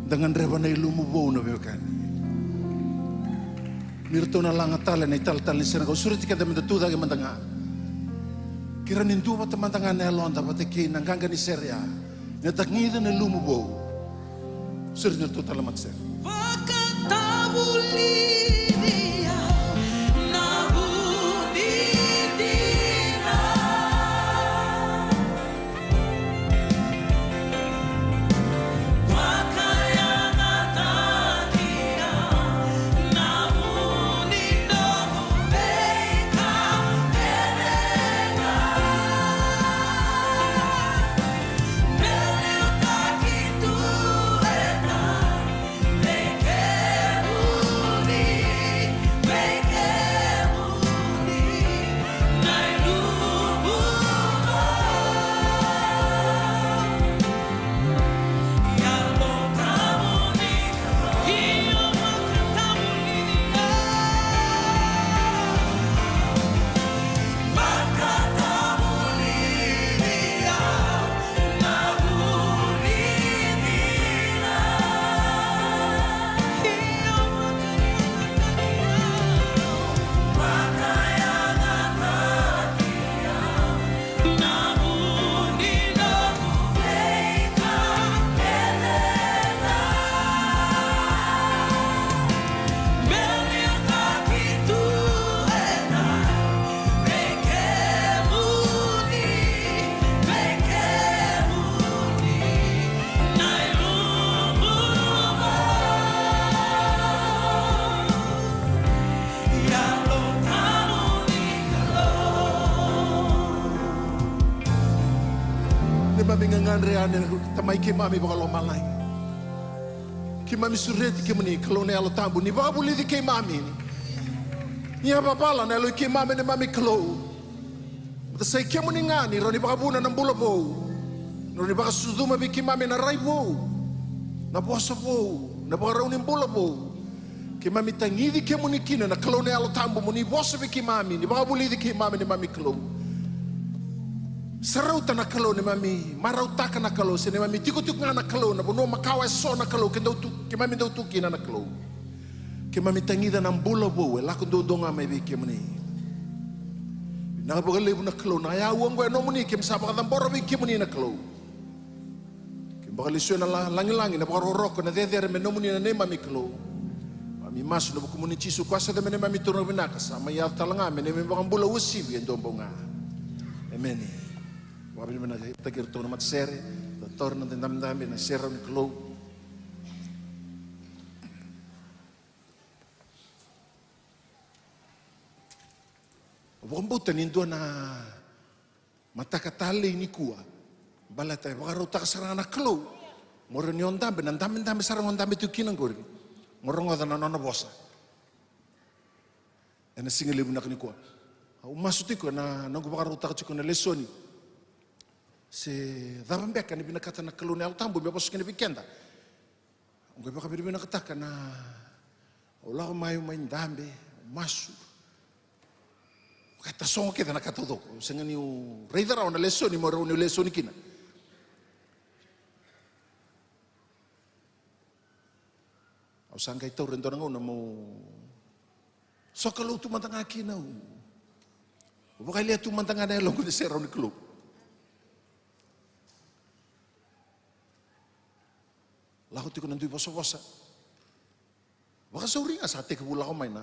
Da gadreva na ilumu vou na veiwekani. Ni ratou na laga tale na italetale ni sere qo, sureti keda meda tu cake mada ga. Kerea ni dua vata mada ga na yaloda vata kei na qaqa ni sere ya. Ni tagica na ilumu vou. Sureti iratou tale na matasere. Vakatavulici au na vu ni dina. Neimami gagadre yani, Tamai keimami vakalomalagi. Keimami sureti kemuni, Kalou na Yalo Tabu, ni vakavulici keimami. Ni yavavala na yalo i keimami, neimami Kalou. Meda sa i kemuni ga ni rawa ni vakavuna na bula vou. Ni rawa ni vakasucuma vei keimami na rai vou, na vosa vou, na vakarau ni bula vou. Keimami tagici kemuni kina na Kalou na Yalo Tabu, mo ni vosa vei keimami, ni vakavulici keimami, neimami Kalou. Sa rauta na Kalou, neimami marautaka na Kalou, se neimami tikotiko ga na Kalou, na vanua makawa eso na Kalou, ke dau tu, keimami dau tu kina na Kalou. Keimami tagica na bula vou e lako duadua ga mai vei kemuni. Vinaka vakalevu na Kalou, na yaua oqo e nomuni, keimami sa vakacabora vei kemuni na Kalou. Keimami vakalesuya na la-, lagilagi, na vakarokoroko, na cecere me nomuni na neimami Kalou. Keimami masu ena vukumuni Jisu, koya sa yaco me neimami Turaga vinaka, sa mai yaco tale ga me neimami iVakabula uasivi e dua bau ga. Emeni. Vakavinavinakataki iratou na matasere, da taura na dabedabe, na iserau ni Kalou. Au vakabauta ni dua na mataka talei nikua, baleta e vakarautaka sara ga na Kalou mo rawa ni o dabe na dabedabe sara ga o dabe tiko kina oqori, mo rogoca na nona vosa ena siga levu vinaka nikua. Au masu tiko ena noqu vakarautaka tiko na lesoni, se cava beka ni vinakata na Kalou na Yalo Tabu me vosa kina vei keda. Au qai vakavinavinakataka na, au lako mai, au mai dabe, au masu. Ka tasogo kece na ka taucoko. Au sega niu raica rawa na lesoni meu rawa niu lesoni kina. Au sa qai taura e dua na gauna meu sokalou tu mada ga kina, au vakayalia tu mada ga na yaloqu ni serau ni Kalou. Lako tiko na dui vosavosa. Vakasauri ga sa tekivu lako mai na,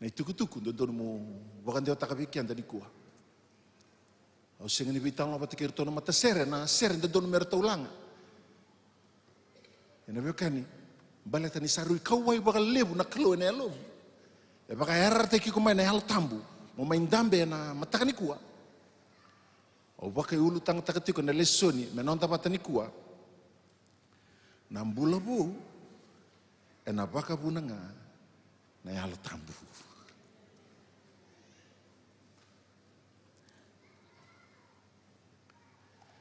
na itukutuku dodonu meu vakadewataka vei keda nikua. Au sega ni veitalanoa vata kei iratou na matasere, na sere dodonu me ratou laga. Ena veiwekani, baleta ni sa rui kauwai vakalevu na Kalou ena yalomu. E vakayarayarataki iko mai na Yalo Tabu mo mai dabe ena mataka nikua. Au vakaiulutagataka tiko na lesoni me noda vata nikua. Na bula vou ena vakavuna ga na Yalo Tabu.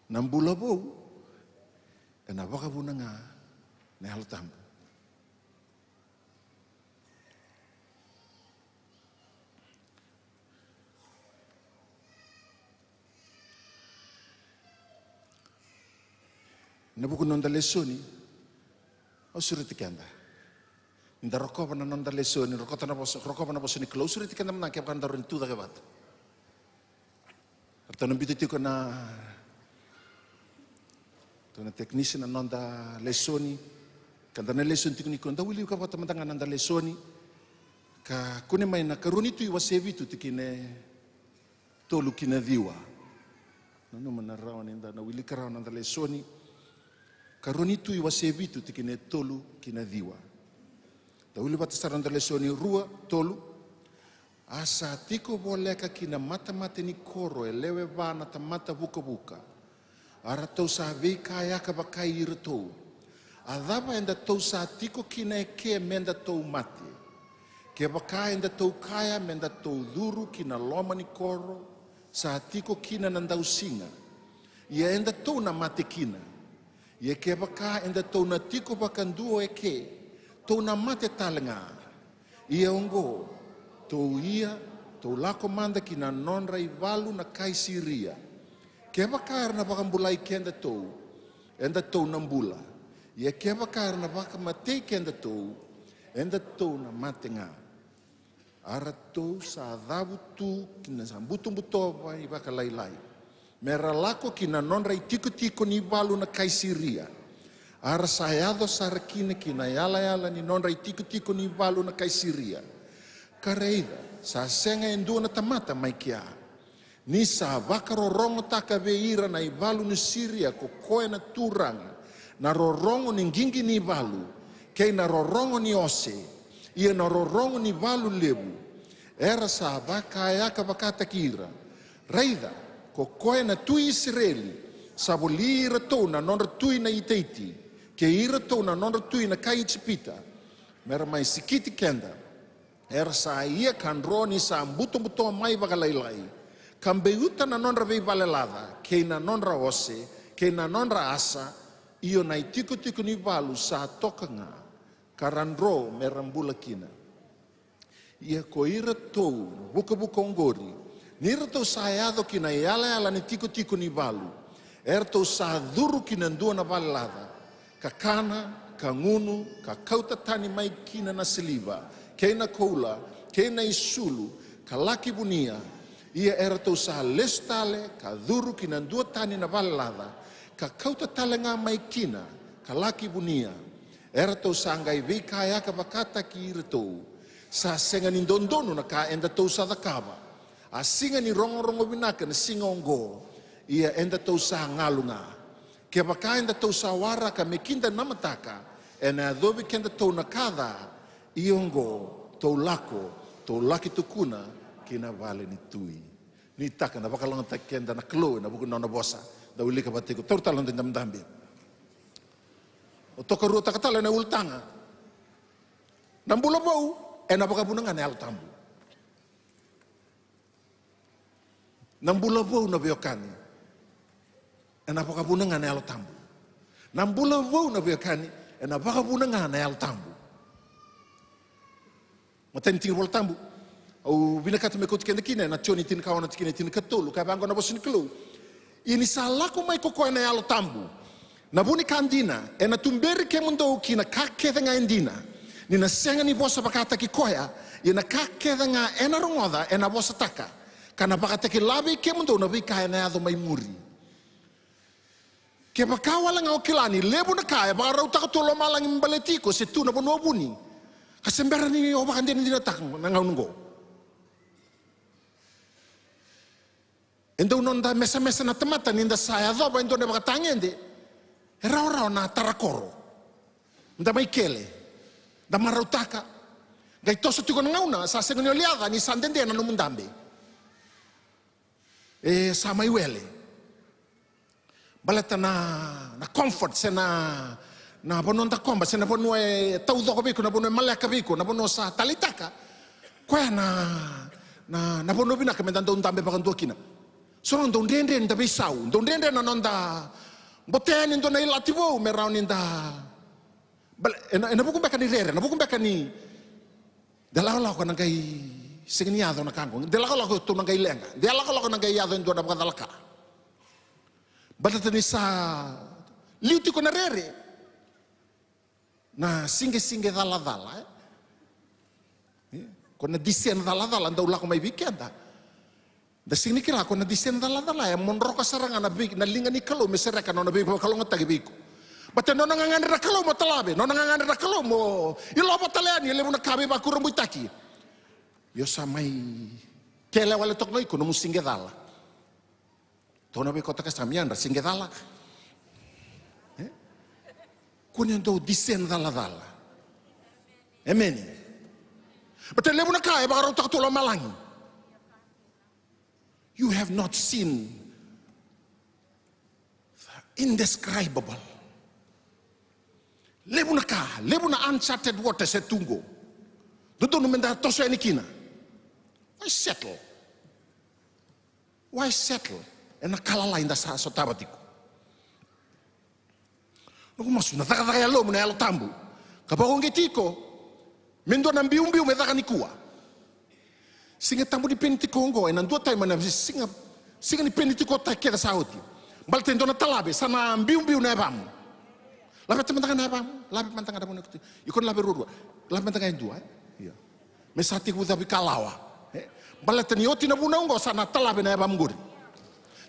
Na bula vou ena vakavuna ga na Yalo Tabu. Na vuku ni noda lesoni, Sureti keda. Ni da rokova na noda lesoni, rokota na vosa, rokova na vosa ni Kalou, sureti keda mada kevaka da rawa ni tu cake vata. Ratou na biuta tiko na, ratou na tekinisi na noda lesoni. Ka da na lesoni tiko nikua, da wilika vata mada ga na noda lesoni. Ka kune mai na Karua ni Tui wase vitu tikina e tolu ki na ciwa. Nanuma na rawa ni da na wilika rawa na noda lesoni. Karua ni Tui wase vitu tikina e tolu ki na ciwa. Da wili vata sara na noda lesoni, rua, tolu. A sa tiko voleka ki na matamata ni koro e lewe va na tamata vukavuka. A ratou sa veikayaka vakai iratou, a cava edatou sa tiko kina eke medatou mate? Kevaka edatou kaya medatou curu ki na loma ni koro, sa tiko kina na dausiga, ia edatou na mate kina. Ia kevaka edatou na tiko vakadua eke, tou na mate tale ga. Ia oqo, tou ia, tou lako mada ki na nodra ivalu na kai Siria. Kevaka era na vakabulai kedatou, edatou na bula. Ia kevaka era na vakamatei kedatou, edatou na mate ga. A ratou sa cavu tu ki na sa butobuto vakalailai, me ra lako ki na nodra itikotiko ni valu na kai Siria. A ra sa yaco sara kina ki na yalayala ni nodra itikotiko ni valu na kai Siria. Ka raica, sa sega e dua na tamata mai kea. Ni sa vakarorogotaka vei ira na ivalu ni Siria ko koya na turaga, na rorogo ni qiqi ni valu, kei na rorogo ni ose, ia na rorogo ni valu levu, era sa vakayaka vakataki ira. Raica, ko koya na tui Isireli, sa voli iratou na nodra tui na Itaiti, kei iratou na nodra tui na kai Ijipita, me ra mai sikiti keda. Era sa ia ka dro ni sa butobuto mai vakalailai, ka biuta na nodra veivalelaca, kei na nodra ose, kei na nodra asa, io na itikotiko ni valu sa toka ga, ka ra dro me ra bula kina. Ia ko iratou na vukavuka oqori, ni ratou sa yaco ki na yalayala ni tikotiko ni valu, eratou sa curu ki na dua na valelaca, ka kana, ka gunu, ka kauta tani mai kina na siliva, kei na koula, kei na isulu, ka laki vunia. Ia eratou sa lesu tale, ka curu ki na dua tani na valelaca, ka kauta tale ga mai kina, ka laki vunia. Eratou sa qai veikayaka vakataki iratou. Sa sega ni dodonu na ka edatou sa cakava. A siga ni rogorogo vinaka na siga oqo, ia edatou sa galu ga. Kevaka edatou sa waraka me kida na mataka, ena yacovi kedatou na ka ca. Ia oqo, tou lako, tou laki tukuna ki na vale ni tui. Ni taka na vakalougatataki keda na Kalou ena vuku ni nona vosa. Da wilika vata tiko, taura tale na noda idabedabe. O tokaruataka tale na ulutaga. Na bula vou ena vakavuna ga na Yalo Tabu. Na bula vou na veiwekani ena vakavuna ga na Yalo Tabu. Na bula vou na veiwekani ena vakavuna ga na Yalo Tabu. Matai ni tiki ni Vola Tabu au vinakata me kauti keda kina ena Joni tinikaono tikina e tinikatolu, ka vaqo na vosa ni Kalou. Ia ni sa lako mai ko koya na Yalo Tabu, na vu ni ka dina, ena tuberi kemudou ki na ka kece ga e dina. Ni na sega ni vosa vakataki koya, ia na ka kece ga ena rogoca ena vosataka, ka na vakatakila vei kemudou na veika ena yaco mai muri. Kevaka wale ga o kila ni levu na ka e vakarautaka tu o lomalagi me baleti iko, se tu na vanua o vuni, ka se bera ni o vakadinadinataka na gauna oqo. E dau noda mesamesa na tamata ni da sa yacova e dua na ivakatagede, e rawarawa na tara koro. Da mai kele, da marautaka, qai toso tiko na gauna sa sega ni o liaca ni sa dede na nomu dabe. E sa mai wele. Baleta na, na comfort, se na, na vanua dakoba, se na vanua e taucoko vei iko, na vanua e maleka vei iko, na vanua sa taleitaka. Koya na, na, na vanua vinaka me da dau dabe vakadua kina. So na dau dredre ni da veisau, dau dredre na noda botea ni dua na ilati vou me rawa ni da. Bale, ena, ena vuku beka ni rere, na vuku beka ni da lakolako na qai sega ni yaco na ka qo, da lakolako tu na qai leqa, da lakolako na qai yaco e dua na vakacalaka. Baleta ni sa liu tiko na rere. Na sigesiga calacala, e? E? Ko na descend calacala dau lako mai vei keda. Da sega ni kila ko na descend calacala e modroka sara ga na vei, na liga ni Kalou me sereka na nona veivakalougatataki vei iko. Baleta nona gagadre na Kalou mo talave, nona gagadre na Kalou mo ilova tale yani e levu na ka veivakurabuitaki. Io sa mai kele wale toka ga iko nomu sigecala. Tou na veikauta ka sa mai yadra sigecala. E? Kua ni dau descend calacala. Emeni. Baleta levu na ka e vakarautaka tu lomalagi. You have not seen the indescribable. Levu na ka, levu na uncharted waters e tu qo. Dodonu meda toso yani kina. Why settle? Why settle? Ena ka lalai da sa sotava tiko. Noqu masu na cakacaka yalomu na Yalo Tabu ka vakauqeti iko me dua na biubiu me caka nikua. Siga Tabu ni Penitiko oqo ena dua tale mai na siga, siga ni Penitiko kece sa oti. Baleta e dua na talave sa na biubiu na yavamu. Laveta mada ga na yavamu, lave mada ga na vanua. Iko na lave ruarua, lave mada ga e dua, e? Ia. Me sa tekivu cavu ikalawa, e? Baleta ni oti na vunau oqo sa na talave na yavamu qori.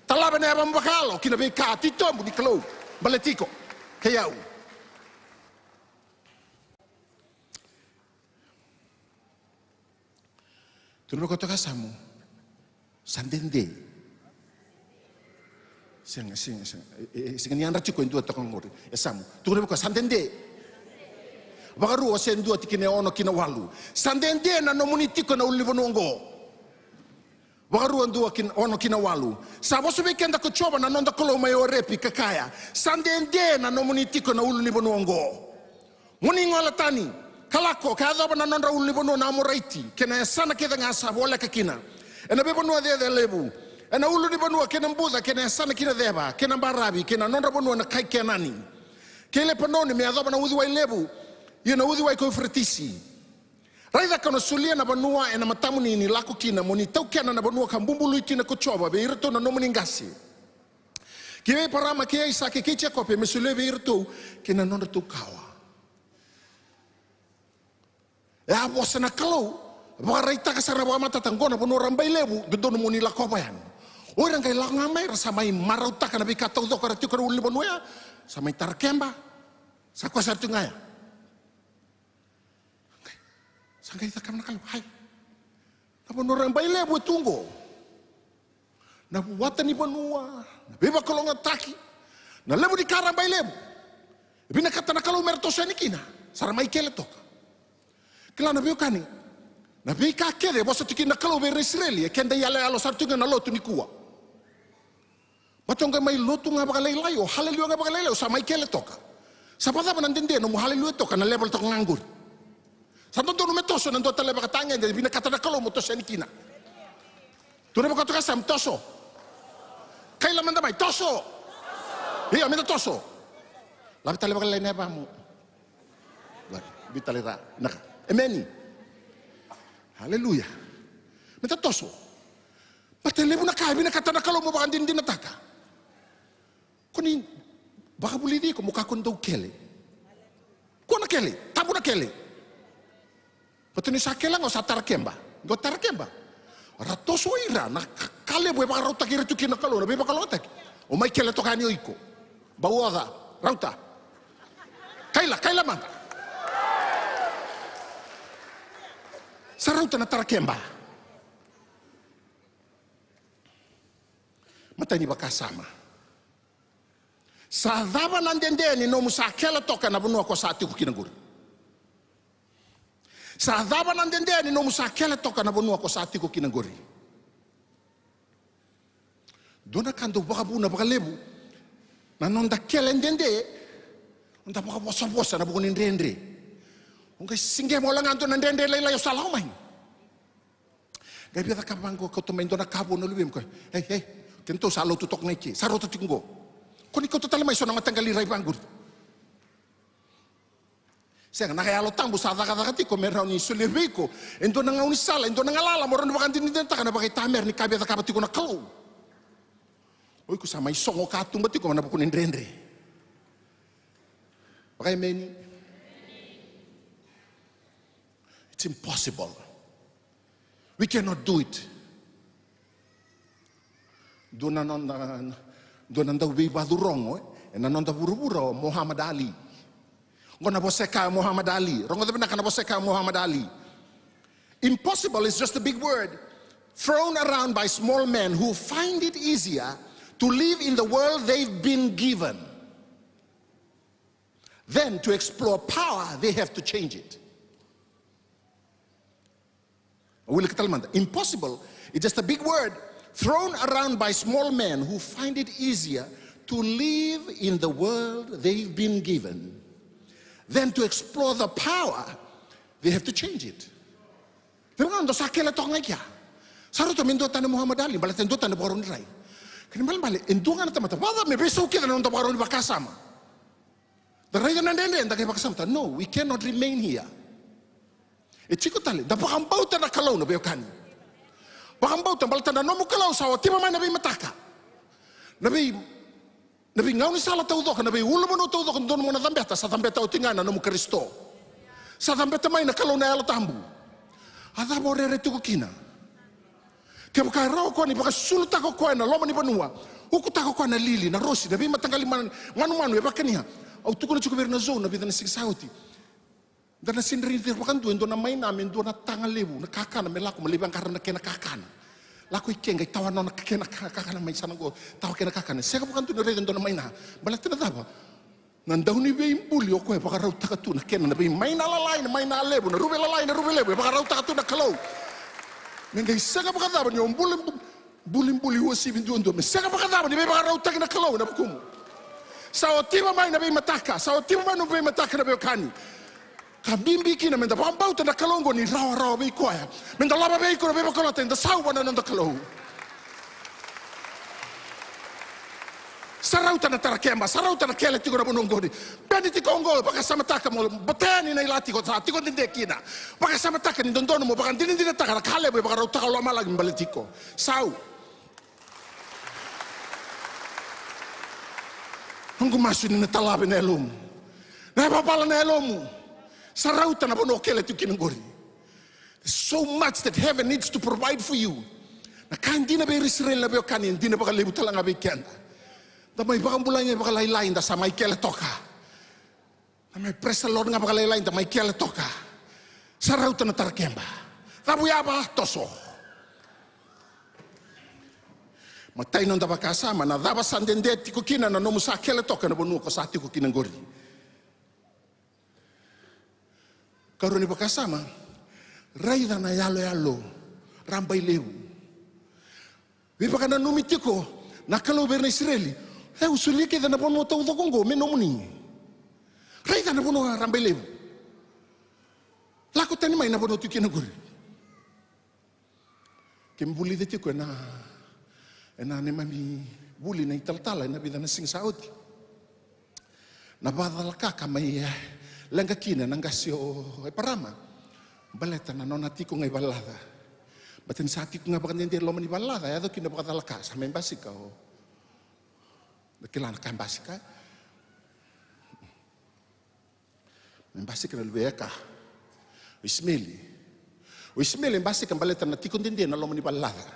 Talave na yavamu vakayalo ki na veika titobu ni Kalou. Baleti iko kei au. Tukuna vei koya toka e yasamu, sa dede. Sega, sega, sega. E, e, sega ni yadra tiko e dua toka qori. E yasamu. Tukuna vei koya, sa dede. Vakarua, Osea dua, tikina e ono ki na walu. Sa dede na nomuni tiko ena ulunivanua oqo. Vakarua dua ki na, ono ki na walu. Sa vosa vei keda ko Jiova na noda Kalou mai Orepi ka kaya, sa dede na nomuni tiko ena ulunivanua oqo. Mo ni gole tani ka lako ka yacova na nodra ulunivanua na Amoraiti kei na yasana kece ga sa voleka kina, ena veivanua cecelevu, ena ulunivanua kei na buca kei na yasana kina ceva kei na baravi, kei na nodra vanua na kai Kenani, kei Lepanoni me yacova na uciwai levu, io na uciwai ko Uferetisi. Raica kau na solia na vanua ena matamuni ni lako kina, mo ni taukena na vanua ka bubului kina ko Jiova vei iratou na nomuni qase, kei vei Eparama kei Aisake kei Jekope, me solia vei iratou kei na nodratou kawa. E a vosa na Kalou, vakaraitaka sara na vakamatata, qo na vanua rabailevu, dodonu mo ni lakova yani. O ira qai lako ga mai, ra sa mai marautaka na veika taucoko era tiko ena ulunivanua ya, sa mai tara keba, sa koya sara tiko ga ya. Sa qai cakava na Kalou, ai, na vanua rabailevu e tu qo. Na vuata ni vanua, na veivakalougatataki, na levu ni ka rabailevu. E vinakata na Kalou me ra toso yani kina, sa ra mai kele toka. Kila na veiwekani, na veika kece e vosa tiko kina na Kalou vei ira na Isireli, e keda iyaloyalo sara tiko ga na lotu nikua. Baleta o qai mai lotu ga vakalailai, o haleluya ga vakalailai, o sa mai kele toka. Sa vakacava na dede nomu haleluya toka na level toka ga qori? Sa dodonu me toso ena dua tale vakatagede e vinakata na Kalou mo toso yani kina. Tukuna vei koya toka e yasamu, toso. Kaila mada mai, toso. Ia, meda toso. Lave tale vakalailai na yavamu. Qori, biu tale ra, vinaka. Emeni. Haleluya. Meda toso. Baleta e levu na ka e vinakata na Kalou mo vakadinadinataka. Ko ni vakavulici iko mo kakua ni dau kele. Kua na kele, tabu na kele. Baleta ni sa kele qo sa tara keba. Qo tara keba. Ra toso ira na ka, ka levu e vakarautaki ira tu kina na Kalou, na veivakalougatataki. O mai kele toka yani o iko. Bau oca, rauta. Kaila, kaila mada. Sa rauta na tara keba. Matai ni vakasama. Sa cava na dede ni nomu sa kele toka na vanua ko sa tiko kina qori? Sa cava na dede ni nomu sa kele toka na vanua ko sa tiko kina qori? Dua na ka dau vakavuna vakalevu na noda kele dede, noda vakavosavosa na vuku ni dredre. O qai siqema wale ga dua na dredre lailai o sa lako mai. Qai via cakava vaqo, kauta mai dua na ka vou na luvemu, ka, ei, ei, kedatou sa lotu toka ga i ke, sa rauta tiko qo. Ko ni kauta tale mai so na mataqali rai vaqori. Sega, na ka Yalo Tabu sa cakacaka tiko me rawa ni solia vei iko e dua na gaunisala, e dua na galala mo rawa ni vakadinadinataka na vakaitamera ni ka e via cakava tiko na Kalou. O iko sa mai sogo katuba tiko mai na vuku ni dredre. Vakaemeni. It's impossible. We cannot do it. Dua na noda, dua na dauveivacurorogo ena noda vuravura o Muhammad Ali. Qo na vosa e kaya o Muhammad Ali. Rogoca vinaka na vosa e kaya o Muhammad Ali. Impossible is just a big word thrown around by small men who find it easier to live in the world they've been given than to explore power they have to change it. Wilika tale mada. Impossible is just a big word thrown around by small men who find it easier to live in the world they've been given than to explore the power they have to change it. Vei ga dou sa kele toka ga i kea. Sa rauta me dua tani Muhammad Ali, baleta e dua tani vakarau ni rai. Kena ibalebale, e dua ga na tamata, vacava me veisau kece na noda vakarau ni vakasama. Da raica na dredre, da qai vakasamataka. No, we cannot remain here. E tiko tale, da vakabauta na Kalou na veiwekani. Vakabauta baleta na nomu Kalou sa otiva mai na veimataka. Na vei, na veigaunisala taucoko, na veiulunivanua taucoko, dodonu mo na cabeta, sa cabeta oti ga na nomu Karisito. Sa cabeta mai na Kalou na Yalo Tabu. A cava o rere tiko kina? Kevaka e rawa o koya ni vakasusulutaka o koya na loma ni vanua, ukutaka o koya na lili, na rosi, na veimataqali man-, manumanu e vakania. Au tukuna tiko vei ira na Zou na vica na siga sa oti. Da na sega ni raica vakadua e dua na maina me dua na taga levu, na kakana me lako, me lai vaqara na kena kakana. Lako i ke qai tawa nona kena ka-, kakana mai sana qo, tawa kena kakana. Sega vakadua ni raica e dua na maina. Baleta na cava? Na dauniveibuli o koya e vakarautaka tu na kena, na veimaina lalai, na maina levu, na ruve lalai, na ruve levu, e vakarautaka tu na Kalou. Me qai sega vakacava ni o buli, bulibuli uasivi duadua, me sega vakacava ni veivakarautaki na Kalou ena vukumu. Sa otiva mai na veimataka, sa otiva mai na veimataka na veiwekani. Ka bibi kina me da vakabauta na Kalou oqo ni rawarawa vei koya. Me da lava vei iko na veivakalota, eda sauva na noda Kalou. Sa rauta na tarakeba, sa rauta na kele tiko na vanua oqori. Beni tiko oqo, vakasamataka mo boteni na ila tiko, sa tiko dede kina. Vakasamataka ni dodonu mo vakadinadinataka na ka levu e vakarautaka o lomalagi me baleti iko. Sau. Noqu masu ni na talave na yalomu. Na yavavala na yalomu. Sa rauta na vanua o kele tiko kina oqori. There's so much that heaven needs to provide for you. Na ka e dina vei ira Isireli na veiwekani, e dina vakalevu tale ga vei keda. Da mai vakabulai ga vakalailai, da sa mai kele toka. Da mai praise the Lord ga vakalailai, da mai kele toka. Sa rauta na tarakeba. Cavuyava, toso. Matai noda vakasama, na cava sa dede tiko kina na nomu sa kele toka na vanua ko sa tiko kina oqori. Karua ni vakasama, raica na yaloyalo rabailevu. Veivakananumi tiko na Kalou vei ira na Isireli. E, au solia kece na vanua taucoko oqo me nomuni. Raica na vanua rabailevu. Lako tani mai na vanua tu kina oqori. Keimami vulica tiko ena, ena neimami vuli na italatala ena vica na siga sa oti. Na vakacalaka ka mai, e, leqa kina na qase o Eparama. Baleta na nona tiko ga i valelaca. Baleta ni sa tiko ga vakadede e loma ni valelaca, e yaco kina vakacalaka, sa mai basika o. Da kila na ka e basika. Me basika na luvei Eka. O Isimeli. O Isimeli e basika baleta na tiko dede na loma ni valelaca.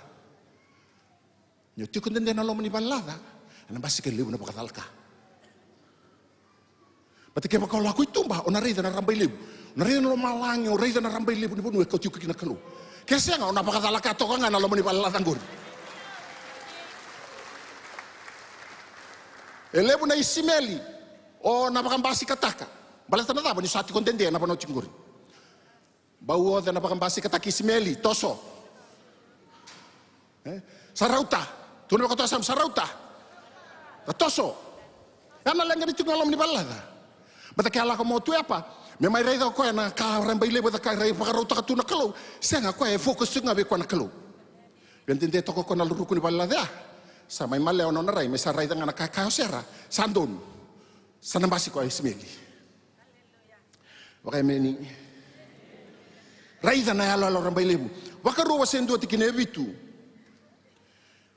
Ni o tiko dede na loma ni valelaca, ena basika e levu na vakacalaka. Baleta kevaka o lako i tuba, o na raica na rabailevu. O na raica na lomalagi, o raica na rabailevu ni vanua e kauti iko kina na Kalou. Ke sega, o na vakacalaka toka ga na loma ni valelaca qori. E levu na Isimeli, o na vakabasikataka. Baleta na cava ni sa tiko dede na vanua tiko qori. Bau oca na vakabasikataki Isimeli, toso. E? Sa rauta. Tukuna vaka toso, sa rauta. Ka toso. Ya na leqa ni tiko na loma ni valelaca. Baleta ke a lako mai o Tuepa, me mai raica o koya na ka rabailevu e caka, e vakarautaka tu na Kalou. Sega, o koya e focus tiko ga vei koya na Kalou. Via dede toka o koya na ruku ni valelaca ya. Sa mai malewa nona rai, me sa raica ga na ka e kaya o Sera. Sa donu. Sa na basika o Isimeli. Vakaemeni. Raica na yaloyalo rabailevu. Vakarua wase dua tikina e vitu.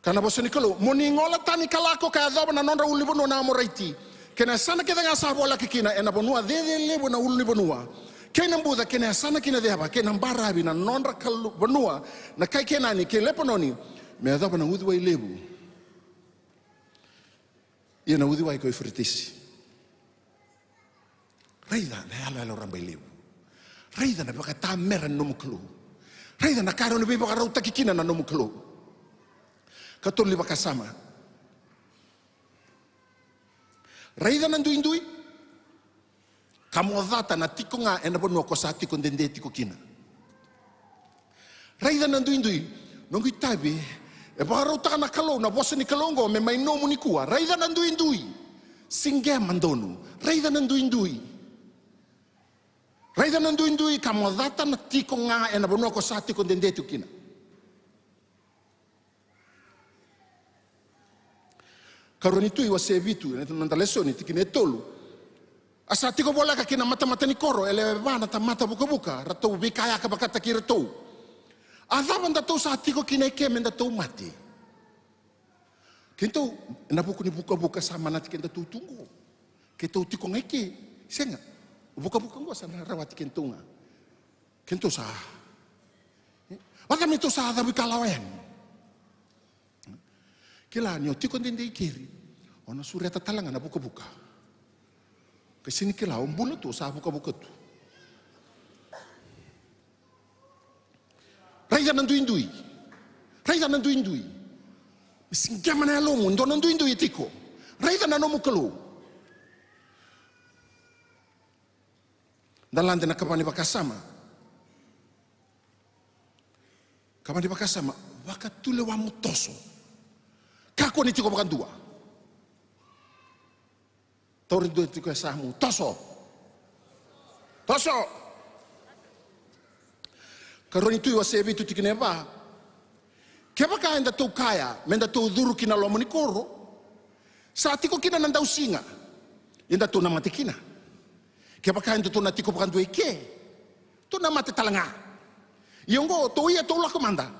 Ka na vosa ni Kalou, mo ni gola tani ka lako ka yacova na nodra ulunivanua na Amoraiti, kei na yasana kece ga sa voleka kina, ena vanua cecelevu ena ulunivanua, Kei na buca, kei na yasana, kei na ceva, kei na baravi, na nodra kalu vanua na kai Kenani kei Lepanoni, me yacova na uciwai levu, ia na uciwai ko Ifiritisi. Raica na yaloyalo rabailevu. Raica na vakatamera ni nomu Kalou. Raica na ka e rawa ni veivakarautaki kina na nomu Kalou. Katolu ni vakasama. Raica na duidui, ka mo cata na tiko ga ena vanua ko sa tiko dede tiko kina. Raica na duidui, noqu itavi, e vakarautaka na Kalou na vosa ni Kalou oqo me mai nomu nikua. Raica na duidui, siqema donu. Raica na duidui. Raica na duidui, ka mo cata na tiko ga ena vanua ko sa tiko dede tiko kina. Karua ni Tui wase vitu, ena noda lesoni, tikina e tolu. A sa tiko voleka ki na matamata ni koro e lewe va na tamata vukavuka, ratou veikayaka vakataki iratou. A cava datou sa tiko kina eke me datou mate? Keitou, ena vuku ni vukavuka sa manati kedatou tu qo. Keitou tiko ga eke, sega. Vukavuka qo sa na rawati kedatou ga. Keitou sa, e? Vata me tou sa cavu ikalawa yani. Kila ni o tiko dede i keri, o na sureta tale ga na vukavuka. Ka sega ni kila, o bula tu, o sa vukavuka tu. Raica na duidui. Raica na duidui. Me siqema na yalomu, dua na duidui e tiko. Raica na nomu Kalou. Da lade na kava ni vakasama. Kava ni vakasama, vakatulewa mo toso. Kakua ni tiko vakadua. Tauri dua tiko e yasamu, toso. Toso. Karua ni Tui wase vitu tikina e va. Kevaka edatou kaya me datou curu ki na loma ni koro, sa tiko kina na dausiga, edatou na mate kina. Kevaka edatou na tiko vakadua eke, tou na mate tale ga. Ia oqo, tou ia tou lako mada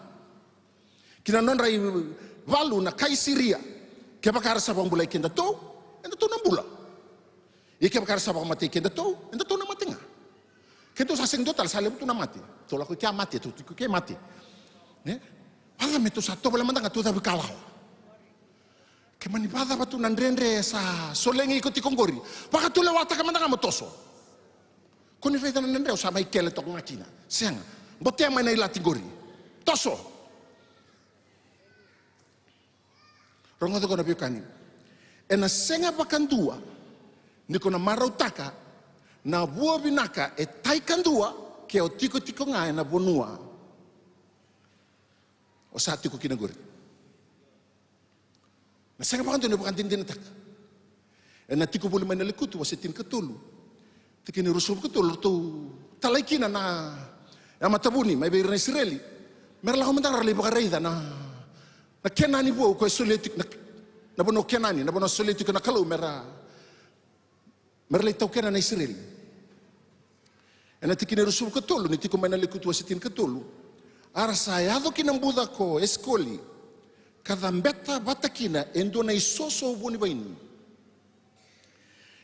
ki na nodra ivalu na kai Siria. Kevaka era sa vakabulai kedatou, edatou na bula. Ia kevaka era sa vakamatei kedatou, edatou na mate ga. Keitou sa sega dua tale, sa levu tu na mate. Tou lako i kea mate, tou tiko i kea mate. Ne? Vacava me tou sa tovolea mada ga tou cavu ikalawa. Ke mani vacava tu na dredre sa solegi iko tiko qori, vakatulewataka mada ga mo toso. Ko ni raica na dredre o sa mai kele toka ga kina. Sega. Botea mai na ilati qori. Toso. Rogoca ko na veiwekani. Ena sega vakadua ni ko na marautaka na vua vinaka e tai kadua ke o tikotiko ga ena vanua o sa tiko kina qori. Na sega vakadua ni vakadinadinataka. Ena Tiko Voli Mai na Lekutu wase tinikatolu, tikina e ruasagavulu ka tolu, ratou talai kina na yamatavuni mai vei ira na Isireli me ra lako mada ra lai vakaraica na, na Kenani vou ko e solia tiko na, na vanua o Kenani, na vanua solia tiko na Kalou me ra me ra lai taukena na Isireli. Ena tikina e ruasagavulu ka tolu ni Tiko Mai na Lekutu wase tinikatolu, a ra sa yaco ki na buca ko Esikoli, ka cabeta vata kina e dua na isoso vua ni vaini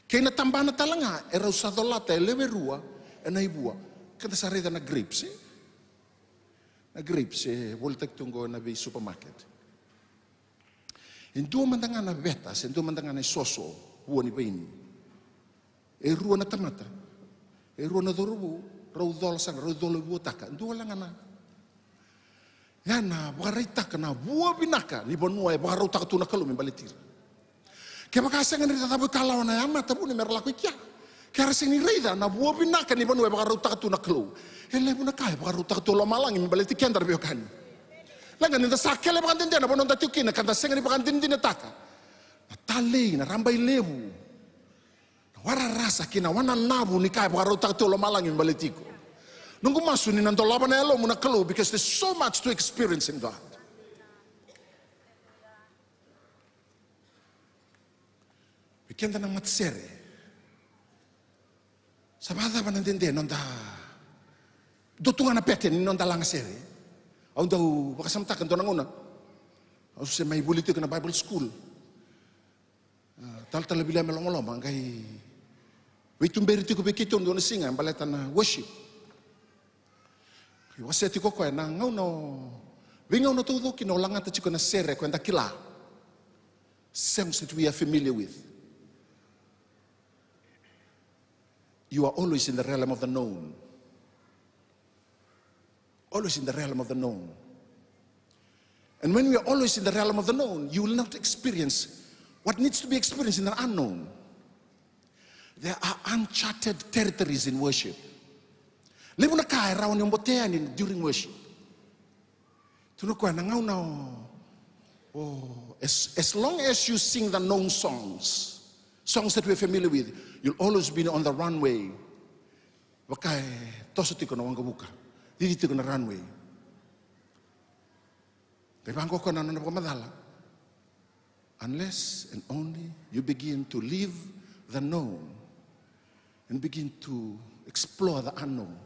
kei na tabana tale ga e rau sa colata e lewe rua ena ivua. Keda sa raica na grapes, e? Na grapes e volitaki tu oqo ena vei supermarket. E dua mada ga na veta se dua mada ga na isoso vua ni vaini. E rua na tamata, e rua na cauravou, rau cola sara, rau cola vuataka. Dua wale ga na, ya na vakaraitaka na vua vinaka ni vanua e vakarautaka tu na Kalou me baleti ira. Kevaka sega ni ra cavu ikalawa na yamatavuni me ra lako i kea, ke ra sega ni raica na vua vinaka ni vanua e vakarautaka tu na Kalou, e levu na ka e vakarautaka tu e lomalagi me baleti keda, ra veiwekani. Leqa ni da sa kele vakadede na vanua da tiko kina ka da sega ni vakadinadinataka na talei, na rabailevu, na wararasa kei na wananavu ni ka e vakarautaka tu e lomalagi me baleti iko. Noqu masu ni na dolava na yalomu na Kalou, because there's so much to experience in God. Vei keda na matasere, sa vakacava na dede noda, dua tu ga na pete ni noda lagasere. Au dau vakasamataka dua na gauna au se mai vuli tiko na Bible school. A, talatala Viliame Lomaloba, qai Veituberi tiko vei keitou dua na siga e baleta na worship. Ka wasea tiko o koya na gauna o, veigauna taucoko kina o lagata tiko na sere ko eda kila. Songs that we are familiar with. You are always in the realm of the known. Always in the realm of the known. And when we are always in the realm of the known, you will not experience what needs to be experienced in the unknown. There are uncharted territories in worship. Levu na ka e rawa ni o botea yani during worship. Tukuna o koya na gauna o, o, as, as long as you sing the known songs, songs that we're familiar with, you'll always be on the runway. Vaka e toso tiko na waqavuka, cici tiko na runway. Qai vaqo o koya na nona vakamacala. Unless and only you begin to leave the known and begin to explore the unknown.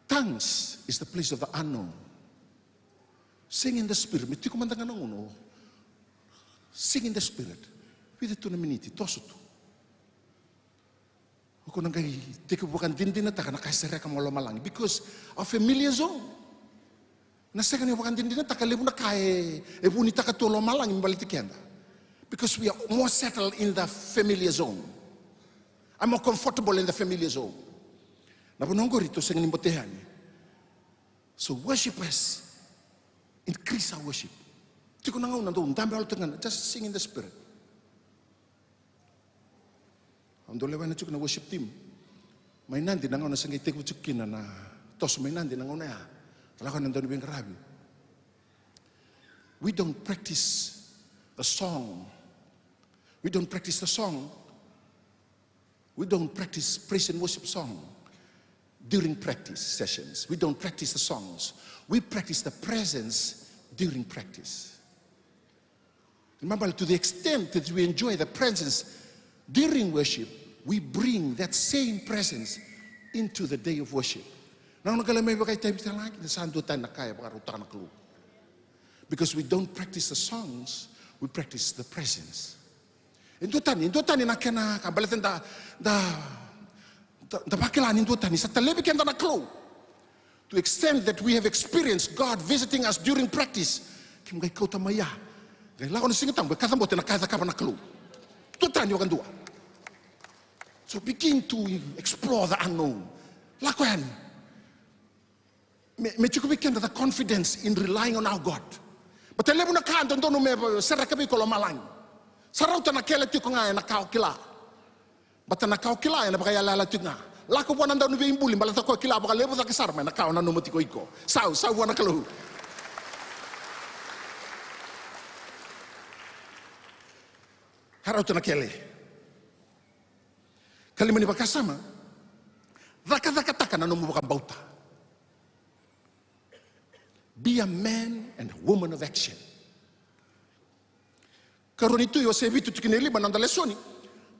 Tongues is the place of the unknown. Sing in the spirit. Me tiko mada ga na gauna o sing in the spirit. Vica tu na miniti, toso tu. O koya na qai tekivu vakadinadinataka na ka e sereka mai lomalagi, because our familiar zone. Na sega ni vakadinadinataka levu na ka e, e vunitaka tu o lomalagi me baleti keda. Because we are more settled in the familiar zone. I'm more comfortable in the familiar zone. Na vanua oqori tou sega ni botea yani. So worship us. Increase our worship. Tiko na gauna dou dabe alotoka ga, just sing in the spirit. Au dau lewena tiko na worship team mai Nadi na gauna se qai tekivu tiko kina na toso mai Nadi na gauna ya. Lako na dauniveiqaravi. We don't practice the song. We don't practice the song. We don't practice praise and worship song during practice sessions. We don't practice the songs. We practice the presence during practice. Remember, to the extent that we enjoy the presence during worship, we bring that same presence into the day of worship. Na gauna qai lai mai vakaitavi tale ga kina sa dua tani na ka e vakarautaka na Kalou. Because we don't practice the songs, we practice the presence. E dua tani, e dua tani na kena ka baleta da, da, da, da vakila ni dua tani sa talevi keda na Kalou. To the extent that we have experienced God visiting us during practice. Keimami qai kauta mai ya. Qai lako na Siga Tabu, e kacabote na ka e cakava na Kalou. Dua tani vakadua. So begin to explore the unknown. Lako yani. Me, me tiko vei keda the confidence in relying on our God. Baleta levu na ka dodonu me sereka vei iko lomalagi. Sa rauta na kele tiko ga ena ka o kila. Baleta na ka o kila ena vakaiyalayala tiko ga. Lako vua na Dauniveibuli, baleta o koya kila vakalevu cake sara mai na ka o nanuma tiko iko. Sau, sau vua na Kalou. E rauta na kele. Ka lima ni vakasama, cakacakataka na nomu vakabauta. Be a man and a woman of action. Karua ni Tui wase vitu tikina e lima na noda lesoni.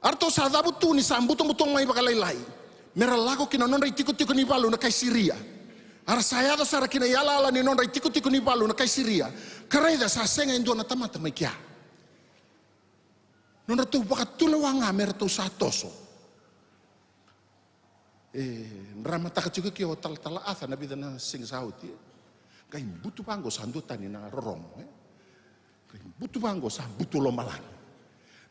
A ratou sa cavutu ni sa butobuto mai vakalailai me ra lako ki na nodra itikotiko ni valu na kai Siria. A ra sa yaco sara ki na iyalayala ni nodra itikotiko ni valu na kai Siria, ka raica sa sega e dua na tamata mai kea. Nodratou vakatulewa ga me ratou sa toso. E dramataka tiko ke o Talatala Aca na vica na siga sa oti, e. Qai butu vaqo sa dua tani na rorogo, e. Qai butu vaqo sa butu lomalagi.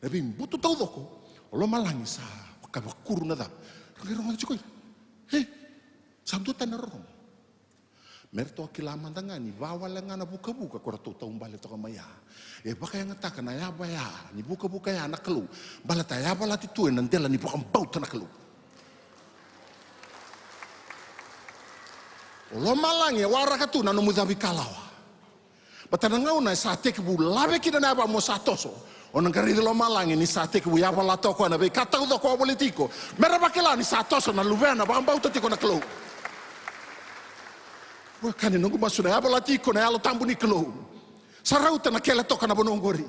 Na veibutu taucoko, o lomalagi sa vakavakuru na cava. Ra qai rogoca tiko, e. Sa dua tani na rorogo. Me ratou a kila mada ga ni vawale ga na vukavuka ko ratou taubale toka mai ya. E vakayagataka na yava ya ni vukavuka ya na Kalou. Baleta a yavalati tu ena dela ni vakabauta na Kalou. O lomalagi e waraka tu na nomu cavikalawa. Baleta na gauna e sa tekivu lave kina na yava mo sa toso, o na qai raici lomalagi ni sa tekivu yavalata o koya na veika taucoko a voliti iko. Me ra vakila ni sa toso na luvena vakabauta tiko na Kalou. Wekani, noqu masu na yavalati iko na Yalo Tabu ni Kalou. Sa rauta na kele toka na vanua oqori.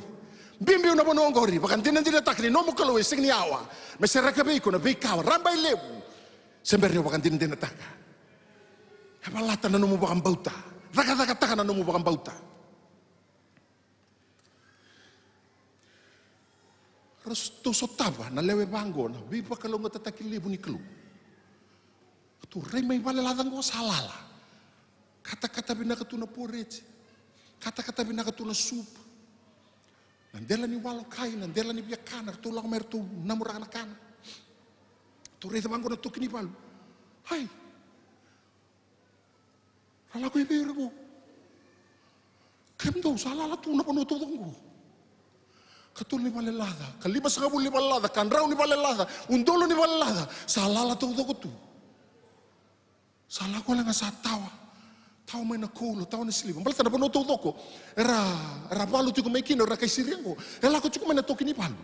Biubiu na vanua oqori, vakadinadinataka ni nomu Kalou e sega ni yawa me sereka vei iko na veika rabailevu se bera ni o vakadinadinataka. Yavalata na nomu vakabauta. Cakacakataka na nomu vakabauta. Ratou sotava na lewe vaqo na veivakalougatataki levu ni Kalou. Ratou rai mai valelaca qo sa lala. Katakata vinaka tu na poreti. Katakata vinaka tu na supu. Na dela ni walokai, na dela ni viakana, ratou lako mai ratou namuraka na kana. Ratou raica vaqo na toki ni valu. Ai. Ra lako i vei ira qo? Kemudou sa lala tu na vanua taucoko qo. Katolu ni valelaca, ka limasagavulu ni valelaca, ka drau ni valelaca, udolu ni valelaca, sa lala taucoko tu. Sa lako wale ga sa tawa. Tawa mai na koula, tawa na siliva. Baleta na vanua taucoko era, era valu tiko mai kina, era kai Siria qo. E lako tiko mai na toki ni valu.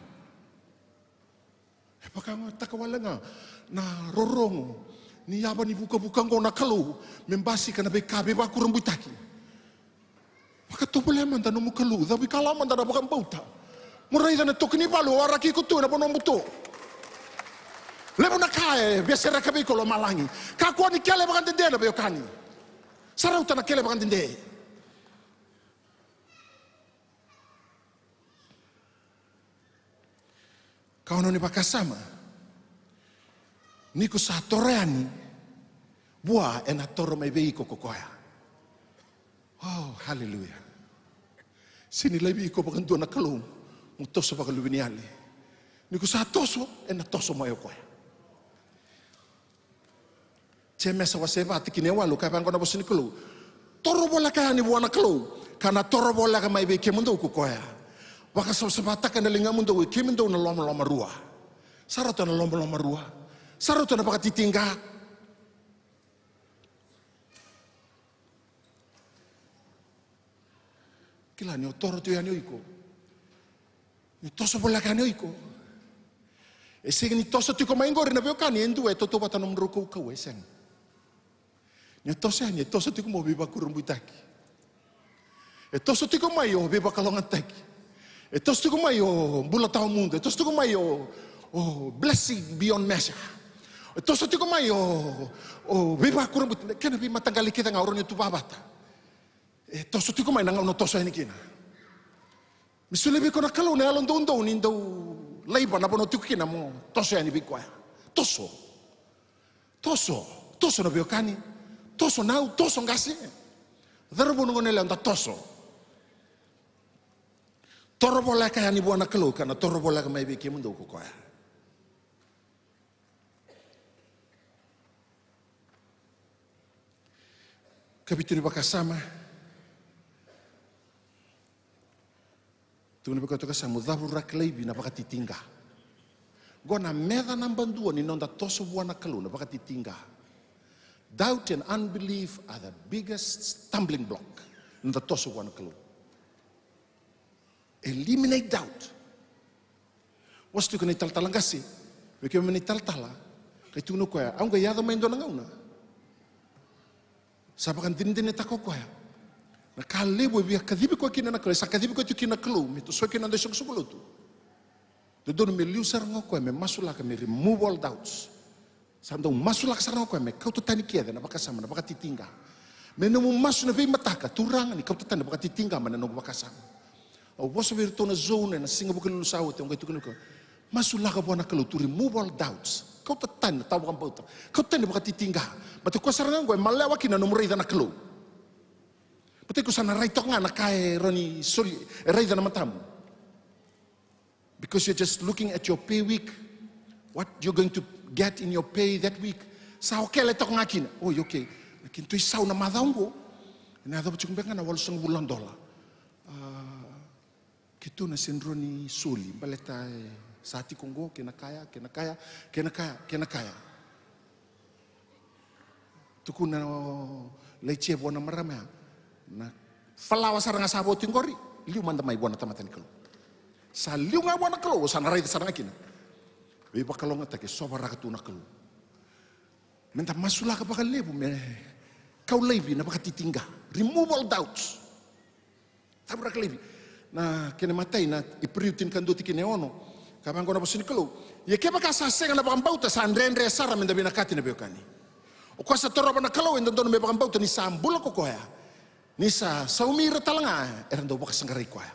E vakayagataka wale ga na rorogo ni yava ni vukavuka oqo na Kalou me basika na veika veivakurabuitaki. Vakatovolea mada nomu Kalou, cavuikalawa mada na vakabauta. Mo raica na toki ni valu e waraki iko tu ena vanua buto. Levu na ka e veisereka vei iko lomalagi. Kakua ni kele vakadede na veiwekani. Sa rauta na kele vakadede. Ka o na ni vakasama ni ko sa toro yani, vua ena toro mai vei iko ko koya. Oh, haleluya. Sega ni laivi iko vakadua na Kalou mo toso vakaluveniyali. Ni ko sa toso, ena toso mai o koya. Jemesa wase va tikina e walu, ka vaqo na vosa ni Kalou. Toro voleka yani vua na Kalou, ka na toro voleka mai vei kemudou ko koya. Vakasavasavataka na ligamudou e kemudou na lomalomarua. Sa rauta na lomalomarua. Sa rauta na vakatitiqa. Kila ni o toro tu yani o iko. Ni toso voleka yani o iko. E sega ni toso tiko mai qori na veiwekani, e dua e tautauvata nomudrau kaukauwa, e sega. Ni o toso yani, e toso tiko mai o veivakurabuitaki. E toso tiko mai o veivakalougatataki. E toso tiko mai o bula tawamudu. E toso tiko mai o, o blessing beyond measure. E toso tiko mai o, o veivakurabuitaki. Kena veimataqali kece ga o rawa ni tu vavata. E toso tiko mai na gauna o toso yani kina. Me solia vei iko na Kalou na yalo doudou ni dau laiva na vanua tiko kina mo toso yani vei koya. Toso. Toso. Toso na veiwekani. Toso nau, toso qase. Cauravou, na gone yalewa, da toso. Toro voleka yani vua na Kalou, ka na toro voleka mai vei kemudou ko koya. Kavitu ni vakasama. Tukuna vei koya toka sa mo cavuraki laivi na vakatitiqa. Qo na meca naba dua ni noda toso vua na Kalou, na vakatitiqa. Doubt and unbelief are the biggest stumbling block. Noda toso vua na Kalou. Eliminate doubt. Vosa tiko na italatala qase vei keimami na italatala, ka tukuna o koya, au qai yaco mai dua na gauna. Sa vakadinadinataka o koya na ka levu e via kacivi koya kina na Kalou, e sa kacivi koya tiko kina na Kalou me toso kina na noda isoqosoqo lotu. Dodonu me liu sara ga o koya me masulaka me remove all doubts. Sa dau masulaka sara ga o koya me kauta tani kece na vakasama, na vakatitiqa. Me nomu masu na veimataka, Turaga ni kauta tani na vakatitiqa mai na noqu vakasama. Au vosa vei iratou na zone ena siga Vukelulu sa oti, au qai tukuna vei koya, masulaka vua na Kalou to remove all doubts. Kauta tani na tawa vakabauta. Kauta tani na vakatitiqa. Baleta o koya sara ga oqo e malewa kina na nomu raica na Kalou. Baleta iko sa na rai toka ga na ka e rawa ni soli, e raica na matamu. Because you're just looking at your pay week, what you're going to get in your pay that week. Sa okele toka ga kina. Oi, okay. Na kedatou isau na macawa oqo ena yacova tiko beka ga na walusagavulu na dola. A, keitou na sega ni rawa ni soli baleta e sa tiko oqo, kei na kaya, kei na kaya, kei na kaya, kei na kaya. Tukuna o Laitia vua na marama ya, na falawa sara ga sa vo tiko qori, liu mada mai vua na tamata ni Kalou. Sa liu ga vua na Kalou, o sa na raica sara ga kina. Veivakalougatataki e sovaraka tu na Kalou. Meda masulaka vakalevu me kau laivi na vakatitiqa. Remove all doubts. Cavuraki laivi. Na kena imatai na Iperiu tinikadua tikina e ono. Ka vaqo na vosa ni Kalou. Ia kevaka sa sega na vakabauta, sa dredre sara meda vinakati na veiwekani. O koya sa torova na Kalou e dodonu me vakabauta ni sa bula ko koya. Ni sa saumi ira tale ga era dau vakasaqarai koya.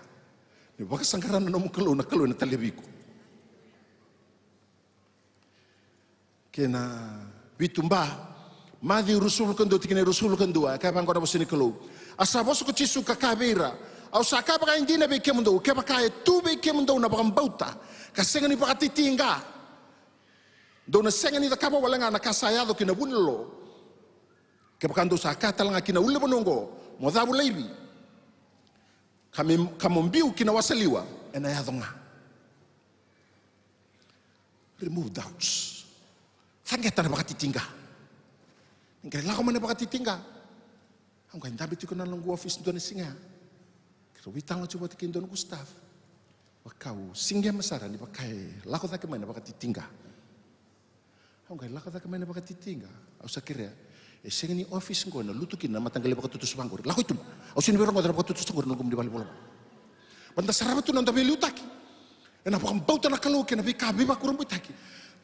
Ni vakasaqara na nomu Kalou, na Kalou ena talevi iko. kei na vitu ba. Maciu ruasagavulu ka dua tikina e ruasagavulu ka dua, e kaya vaqo na vosa ni Kalou. A sa vosa ko Jisu ka kaya vei ira, au sa kaya vakaidina vei kemudou, kevaka e tu vei kemudou na vakabauta ka sega ni vakatitiqa, dou na sega ni cakava wale ga na ka sa yaco ki na vu ni lo. Kevaka dou sa kaya tale ga ki na ulunivanua oqo, mo cavu laivi, ka me, ka mo biu ki na wasa liwa, ena yaco ga. Remove doubts. Caqeta na vakatitiqa. Ni qai lako mai na vakatitiqa. Au qai dabe tiko na noqu office dua na siga. Keirau veitalanoa tiko vata kei dua noqu staff. Vakau siqema sara ni vaka e lako cake mai na vakatitiqa. Au qai lako cake mai na vakatitiqa. Au sa kerea, e sega ni office qo ena lutu kina na mataqali vakatutusa vaqori. Lako i tuba. Au sega ni via rogoca na vakatutusa qori ena noqu vale ni volavola. Baleta da sarava tu na noda veiliutaki ena vakabauta na Kalou kei na veika veivakurabuitaki.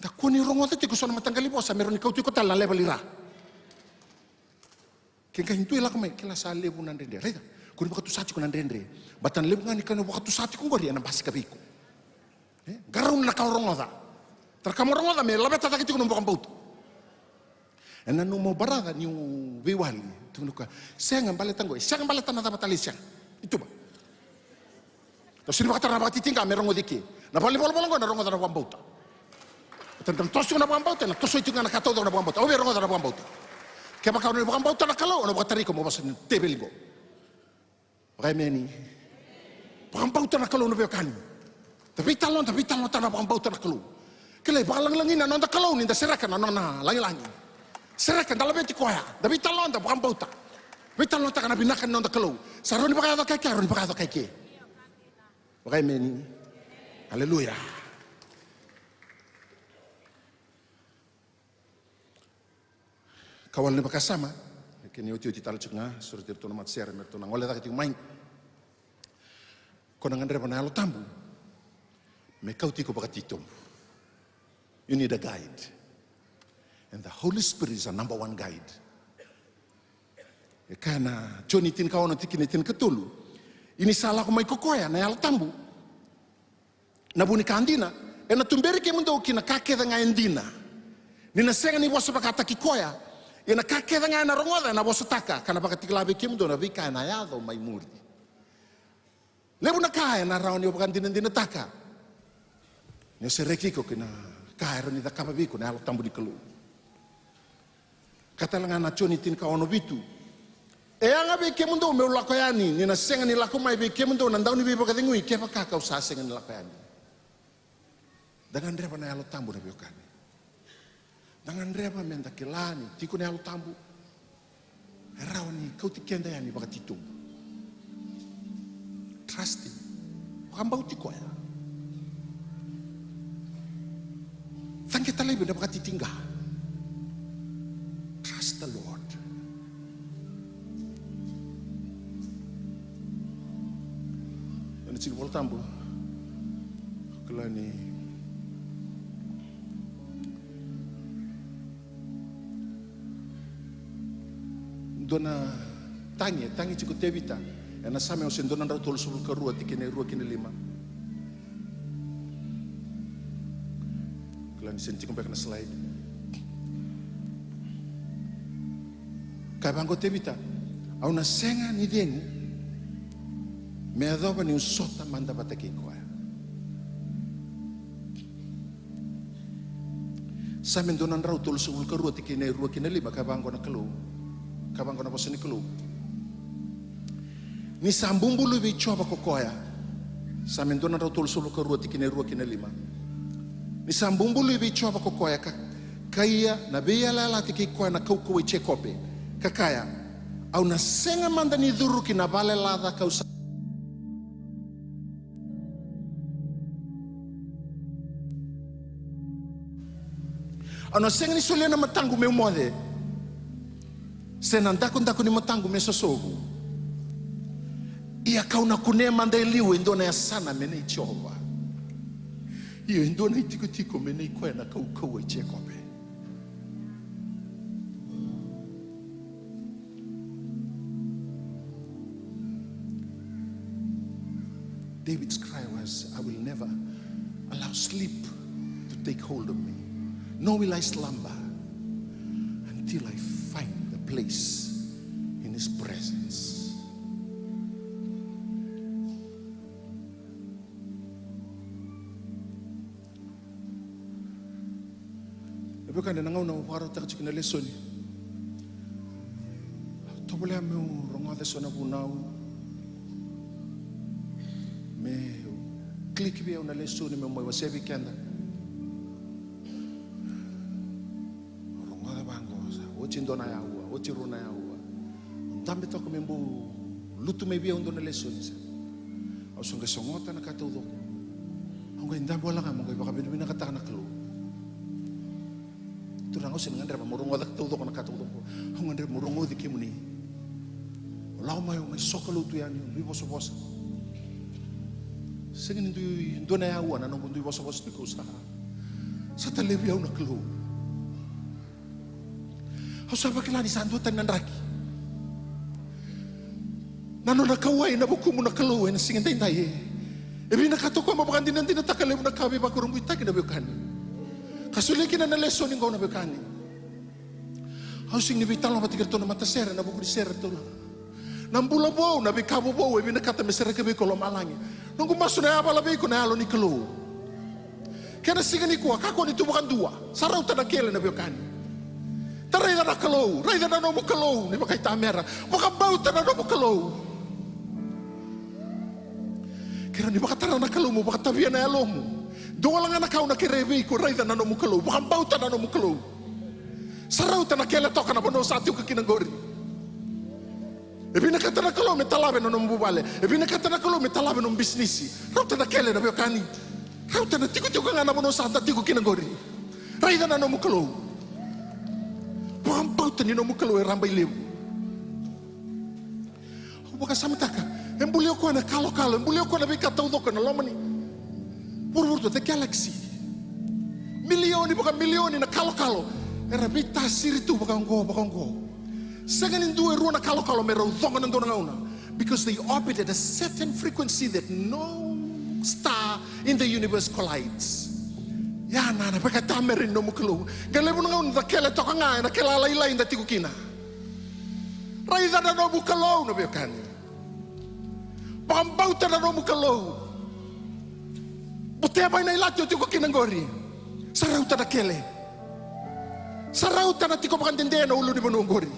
Da kua ni rogoca tiko eso na mataqali vosa me rawa ni kauti iko tale na level i ra. Ke qai dua e lako mai, kila sa levu na dredre. Raica, ko ni vakatusa tiko na dredre. Baleta na levu ga ni ka ni vakatusa tiko qori ena basika vei iko. E? Qarauna na ka o rogoca. Tara ka mo rogoca me laveta cake tiko na nomu vakabauta. E nanuma o brother niu veiwali. Tukuna o koya, sega baleta qo, e sega baleta na cava tale, e sega. I tuba. Tou sega ni vakatara na vakatitiqa me rogoci ke. Na valenivolavola oqo ena rogoca na vakabauta. Baleta ni da na toso tiko na vakabauta, ena toso tiko ga na ka taucoko na vakabauta. Au via rogoca na vakabauta. Kevaka o na vakabauta na Kalou, o na vakatara iko mo vosa ni teveli qo. Vakaemeni. Vakabauta na Kalou na veiwekani. Da veitalanoa, da veitalanoataka na vakabauta na Kalou. Kila e vakalagilagina na noda Kalou ni da sereka na nona lagilagi. Sereka, da laveti koya. Da veitalanoa, da vakabauta. Veitalanoataka na vinaka ni noda Kalou. Sa rawa ni vakayaco kai ke, rawa ni vakayaco kai ke. Vakaemeni. Aleluya. Ka wale ni vakasama, kena iotioti tale tiko ga, sureti iratou na matasere me ratou na gole cake tiko mai. Ko na gadreva na Yalo Tabu me kauti iko vakatitobu. You need a guide. And the Holy Spirit is a number one guide. E kaya na Joni tinikaono tikina e tinikatolu. Ia ni sa lako mai ko koya na Yalo Tabu, na vu ni ka dina, ena tuberi kemudou ki na ka kece ga e dina. Ni na sega ni vosa vakataki koya, ia na ka kece ga ena rogoca ena vosataka, ka na vakatakila vei kemudou na veika ena yaco mai muri. Levu na ka ena rawa ni o vakadinadinataka. Ni o sereki iko ki na ka e rawa ni cakava vei iko na Yalo Tabu ni Kalou. Ka tale ga na Joni tinikaono vitu. E yaga vei kemudou meu lako yani, ni na sega ni lako mai vei kemudou na Dauniveivakacegui kevaka kau sa sega ni lako yani. Da gadreva na Yalo Tabu na veiwekani. Da gadreva me da kila ni tiko na Yalo Tabu. E rawa ni kauti keda yani vakatitobu. Trust him. Vakabauti koya. Caqeta laivi na vakatitiqa. Trust the Lord. Ena tiki Vola Tabu. Kila ni dua na tagi, e tagi tiko o Tevita. Ena Same wase dua na drau tolusagavulu ka rua tikina e rua ki na lima. Kila ni sega ni tiko beka na slide. Kaya vaqo o Tevita, au na sega ni cegu me yacova niu sota mada vata kei koya. Same dua na drau tolusagavulu ka rua tikina e rua ki na lima, kaya vaqo na Kalou. Kaya vaqo na vosa ni Kalou. Ni sa bubului vei Jiova ko koya. Same dua na drau tolusagavulu ka rua tikina e rua ki na lima. Ni sa bubului vei Jiova ko koya ka, ka ia na veiyalayalati kei koya na kaukauwa i Jekope. Ka kaya, au na sega mada ni curu ki na vale laca kau sa Au na sega ni solia na mataqu meu moce, se na dakudaku ni mataqu me sosovu. Ia kau na kunea mada e liu e dua na yasana me nei Jiova. Io, e dua na itikotiko me nei koya na kaukauwa i Jekope. David's cry was, I will never allow sleep to take hold of me. Nor will I slumber until I find the place in his presence. E veiwekani, na gauna au vakarautaka tiko na lesoni, au tovolea meu rogoca eso na vunau, meu click vei au na lesoni meu mai wasea vei keda. Au rogoca vaqo, sa oti dua na aua, oti rua na aua. Au dabe toka me bau lutu mai vei au dua na lesoni, sa au sa qai sogota na ka taucoko. Au qai dabe wale ga meu qai vakavinavinakataka na Kalou. Turaga, au sega ni gadreva meu rogoca taucoko na ka taucoko. Au gadreva meu rogoci kemuni. Au lako mai, au mai sokalou tu yani, au dui vosavosa. Sega ni dui dua na aua na noqu dui vosavosa tiko, au sa, sa talevi au na Kalou. Au sa vakila ni sa duatani na draki. Na nona kauwai ena vukumu na Kalou ena siga edaidai, e, e vinakata o koya mo vakadinadinataka levu na ka veivakurabuitaki, na veiwekani. Ka solia kina na lesoni qo, na veiwekani. Au sega ni veitalanoa vata kei iratou na matasere ena vuku ni sere ratou la. Na bula vou, na veika vovou e vinakata me sereka vei iko lomalagi. Noqu masu na yavala vei iko na Yalo ni Kalou. Kena siga nikua, kakua ni tu vakadua. Sa rauta na kele, na veiwekani. Ta raica na Kalou, raica na nomu Kalou ni vakaitamera. Vakabauta na nomu Kalou. Kerea ni vakatara na Kalou mo vakatavia na yalomu. Dua wale ga na ka au na kerea vei iko, raica na nomu Kalou, vakabauta na nomu Kalou. Sa rauta na kele toka na vanua sa tiko kina qori. E vinakata na Kalou me talave na nomu vuvale. E vinakata na Kalou me talave na nomu bisinisi. Rauta na kele, na veiwekani. Rauta na tikotiko ga na vanua sa da tiko kina qori. Raica na nomu Kalou. Vakabauta ni nomu Kalou e rabailevu. Au vakasamataka, e buli o koya na kalokalo, e buli o koya na veika taucoko ena loma ni vuravura tu, the galaxy. Milioni vakamilioni na kalokalo era veitasiri tu vakaoqo, vakaoqo. Sega ni dua e rua na kalokalo me rau coqa ena dua na gauna, because they orbit at a certain frequency that no star in the universe collides. Ia na, na vakaitamera ni nomu Kalou. Qai levu na gauna da kele toka ga ena kela lailai da tiko kina. Raica na nomu Kalou, na veiwekani. Vakabauta na nomu Kalou. Botea mai na ilati o tiko kina qori. Sa rauta na kele. Sa rauta na tiko vakadede na ulunivanua qori.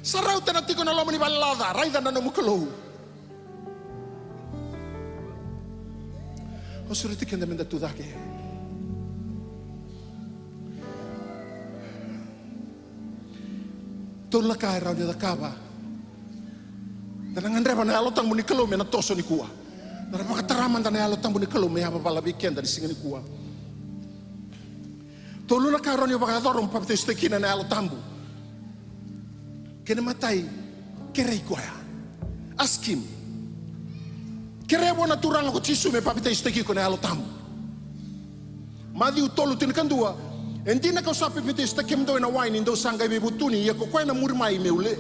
Sa rauta na tiko na loma ni vale laca. Raica na nomu Kalou. Au sureti keda meda tu cake. Tolu na ka e rawa ni o cakava. Da na gadreva na Yalo Tabu ni Kalou me na toso nikua. Da na vakatara mada na Yalo Tabu ni Kalou me yavavala vei keda ni siga nikua. Tolu na ka e rawa ni o vakayacora mo papitaisotaki kina ena Yalo Tabu. Kena imatai, kerei koya. Ask him. Kerea vua na Turaga ko Jisu me papitaisotaki iko ena Yalo Tabu. Maciu tolu tinikadua. E dina kau sa papitaisotaki kemudou ena wai ni dou sa qai veivutuni, ia ko koya ena muri mai meu le,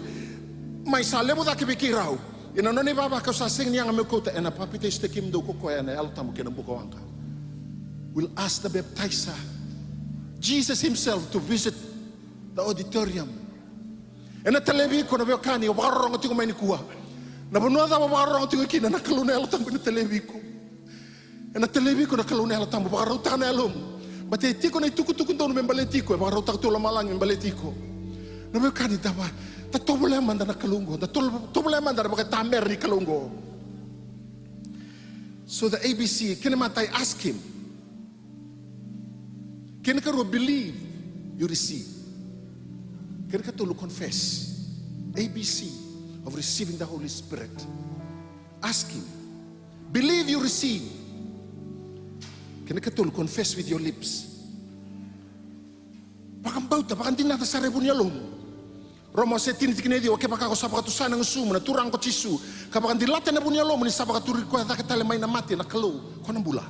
mai sa levu cake vei keirau. Ia na nona ivava kau sa sega ni yaga meu kauta, ena papitaisotaki kemudou ko koya ena Yalo Tabu kei na bukawaqa. We'll ask the baptizer, Jesus himself, to visit the auditorium. Ena talevi iko, na veiwekani, o vakarorogo tiko mai nikua. Na vanua cava o vakarorogo tiko kina, na Kalou na Yalo Tabu ena talevi iko. Ena talevi iko na Kalou na Yalo Tabu, vakarautaka na yalomu. Baleta e tiko na itukutuku donu me baleti iko, e vakarautaka tu e lomalagi me baleti iko. Na veiwekani, da va, da tovolea mada na Kalou oqo, da tol-, tovolea mada na vakaitamera ni Kalou oqo. So the A B C, kena imatai, ask him. Kena ikarua, believe, you receive. Kena ikatolu, confess. A B C of receiving the Holy Spirit. Ask him. Believe, you receive. Kena ikatolu, confess with your lips. Vakabauta, vakadinata sara e vu ni yalomu. Roma wase tini tikina e ciwa, kevaka ko sa vakatusa ena gusumu na Turaga ko Jisu, ka vakadilata ena vu ni yalomu ni sa vakaturi koya cake tale mai na mate na Kalou, ko na bula.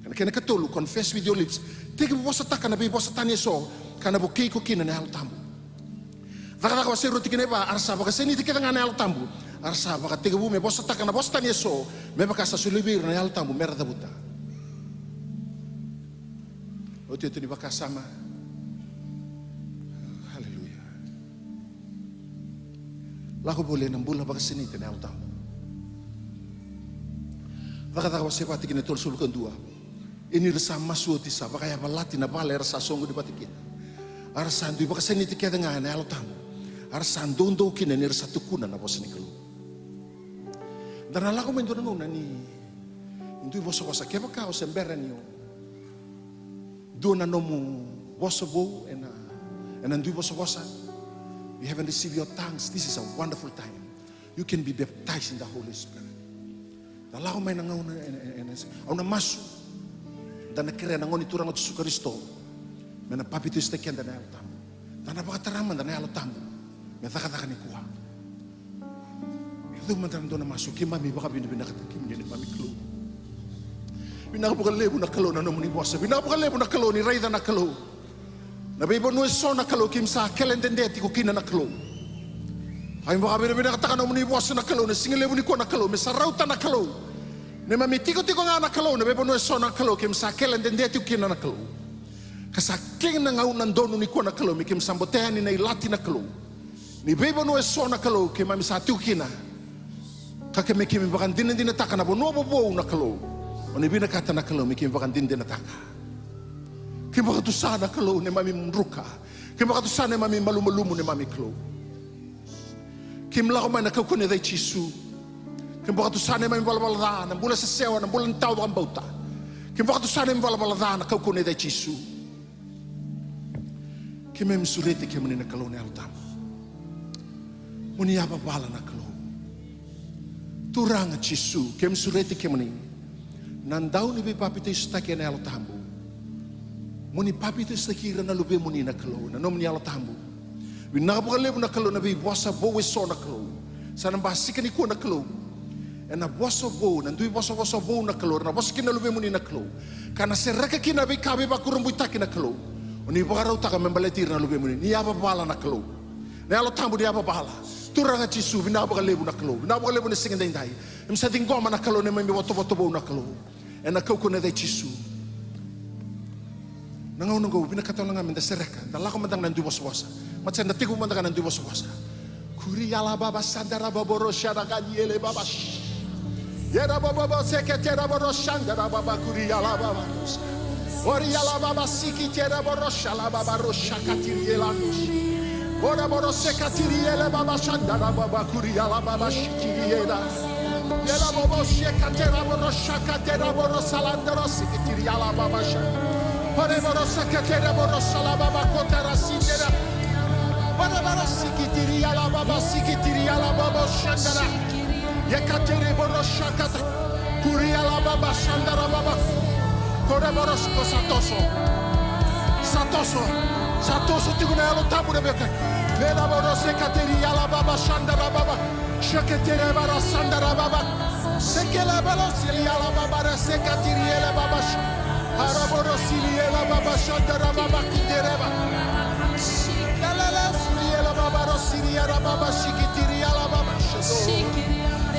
Kena, kena ikatolu, confess with your lips. Tekivu vosataka na veivosa tani eso, ka na vukei iko kina na Yalo Tabu. Cakacaka wase rua tikina e va, a ra sa vakaseniti kece ga na Yalo Tabu, a ra sa vakatekivu me vosataka na vosa tani eso, me vaka sa solia vei ira na Yalo Tabu me ra cavuta. Iotioti ni vakasama. Lako voli ena bula vakasinaiti ena Yalo Tabu. Cakacaka wase va tikina e tolusagavulu ka dua. Ia ni ra sa masu oti, sa vakayavalati na vale era sa soqoni vata kina. A ra sa dui vakasinaiti kece ga ena Yalo Tabu. A ra sa doudou kina ni ra sa tukuna na vosa ni Kalou. Da na lako mai dua na gauna ni dui vosavosa, kevaka o se bera ni o dua na nomu vosa vou ena, ena dui vosavosa. You haven't received your tongues. This is a wonderful time. You can be baptized in the Holy Spirit. Da lako mai na gauna ena, ena, ena, au na masu. Da na kerea na Gone Turaga o Jisu Karisito me na papitaisotaki keda na Yalo Tabu. Da na vakatara mada na Yalo Tabu me cakacaka nikua. Cau mada na dua na masu. Keimami vakavinavinakataka kemuni neimami Kalou. Vinaka vakalevu na Kalou na nomuni vosa. Vinaka vakalevu na Kalou ni raica na Kalou. Na veivanua eso na Kalou keimami sa kele dede tiko kina na Kalou. Keimami vakavinavinakataka na nomuni vosa na Kalou na siga levu nikua na Kalou, me sa rauta na Kalou. Neimami tikotiko ga na Kalou, na veivanua eso na Kalou keimami sa kele dede tiko kina na Kalou. Ka sa kena gauna donu nikua na Kalou me keimami sa botea yani na ilati na Kalou. Ni veivanua eso na Kalou keimami sa tiko kina. Ka keimami, keimami vakadinadinataka na vanua vovou na Kalou. O ni vinakata na Kalou me keimami vakadinadinataka. Keimami vakatusa na Kalou neimami druka. Keimami vakatusa neimami malumalumu neimami Kalou. Keimami lako mai na kaukauwa ni yaca i Jisu. Keimami vakatusa neimami valavala ca, na bula sesewa, na bula ni tawa vakabauta. Keimami vakatusa neimami valavala ca na kaukauwa ni yaca i Jisu. Keimami sureti kemuni na Kalou na Yalo Tabu. Mo ni yavavala na Kalou. Turaga Jisu, keimami sureti kemuni. Na dau ni veipapitaisotaki ena Yalo Tabu. Mo ni papitaisotaki ira na luvemuni na Kalou, na nomuni Yalo Tabu. Vinaka vakalevu na Kalou na veivosa vou eso na Kalou. Sa na basika nikua na Kalou. Ena vosa vou, na dui vosavosa vou na Kalou, era na vosa kina na luvemuni na Kalou. Ka na sereka kina na veika veivakurabuitaki na Kalou. O ni vakarautaka me baleti ira na luvemuni. Ni yavavala na Kalou. Na Yalo Tabu ni yavavala. Turaga Jisu, vinaka vakalevu na Kalou. Vinaka vakalevu na siga daidai. Keimami sa ciqoma na Kalou neimami votovoto vou na Kalou. Ena kaukauwa ni yaca i Jisu. Na gauna oqo vinakata wale ga meda sereka, da lako mada ga na dui vosavosa. Mata, da tekivu mada ga na dui vosavosa. Kuri ala baba sandara baba roshara gani ele baba. Yera baba baba seketera baba roshanda baba kuri ala baba. Ori ala baba siki tera baba roshala baba roshaka tiri ela. Ora baba sekatiri ele baba shandara baba kuri ala baba shikiri ela. Yela bobo sheka tera boro shaka tera boro salandara sikitiri ala baba sha. Pare boro saka tera boro sala baba kotara sitera. Pare boro sikitiri ala baba sikitiri ala baba shandara. Yeka tere boro shaka ta. Kuri ala baba shandara baba. Kore boro shaka sa toso. Sa toso. Sa toso tiko na Yalo Tabu na veka. Lela boro sekatiri ala baba shandara baba. Sheketere bara sandara baba. Sekele bara sili ala baba ra sekatiri ele baba sh-. Ara boro sili ele baba shandara baba kitere ba. Yalala sili ele baba ro sili ara baba shikitiri ala baba sh-.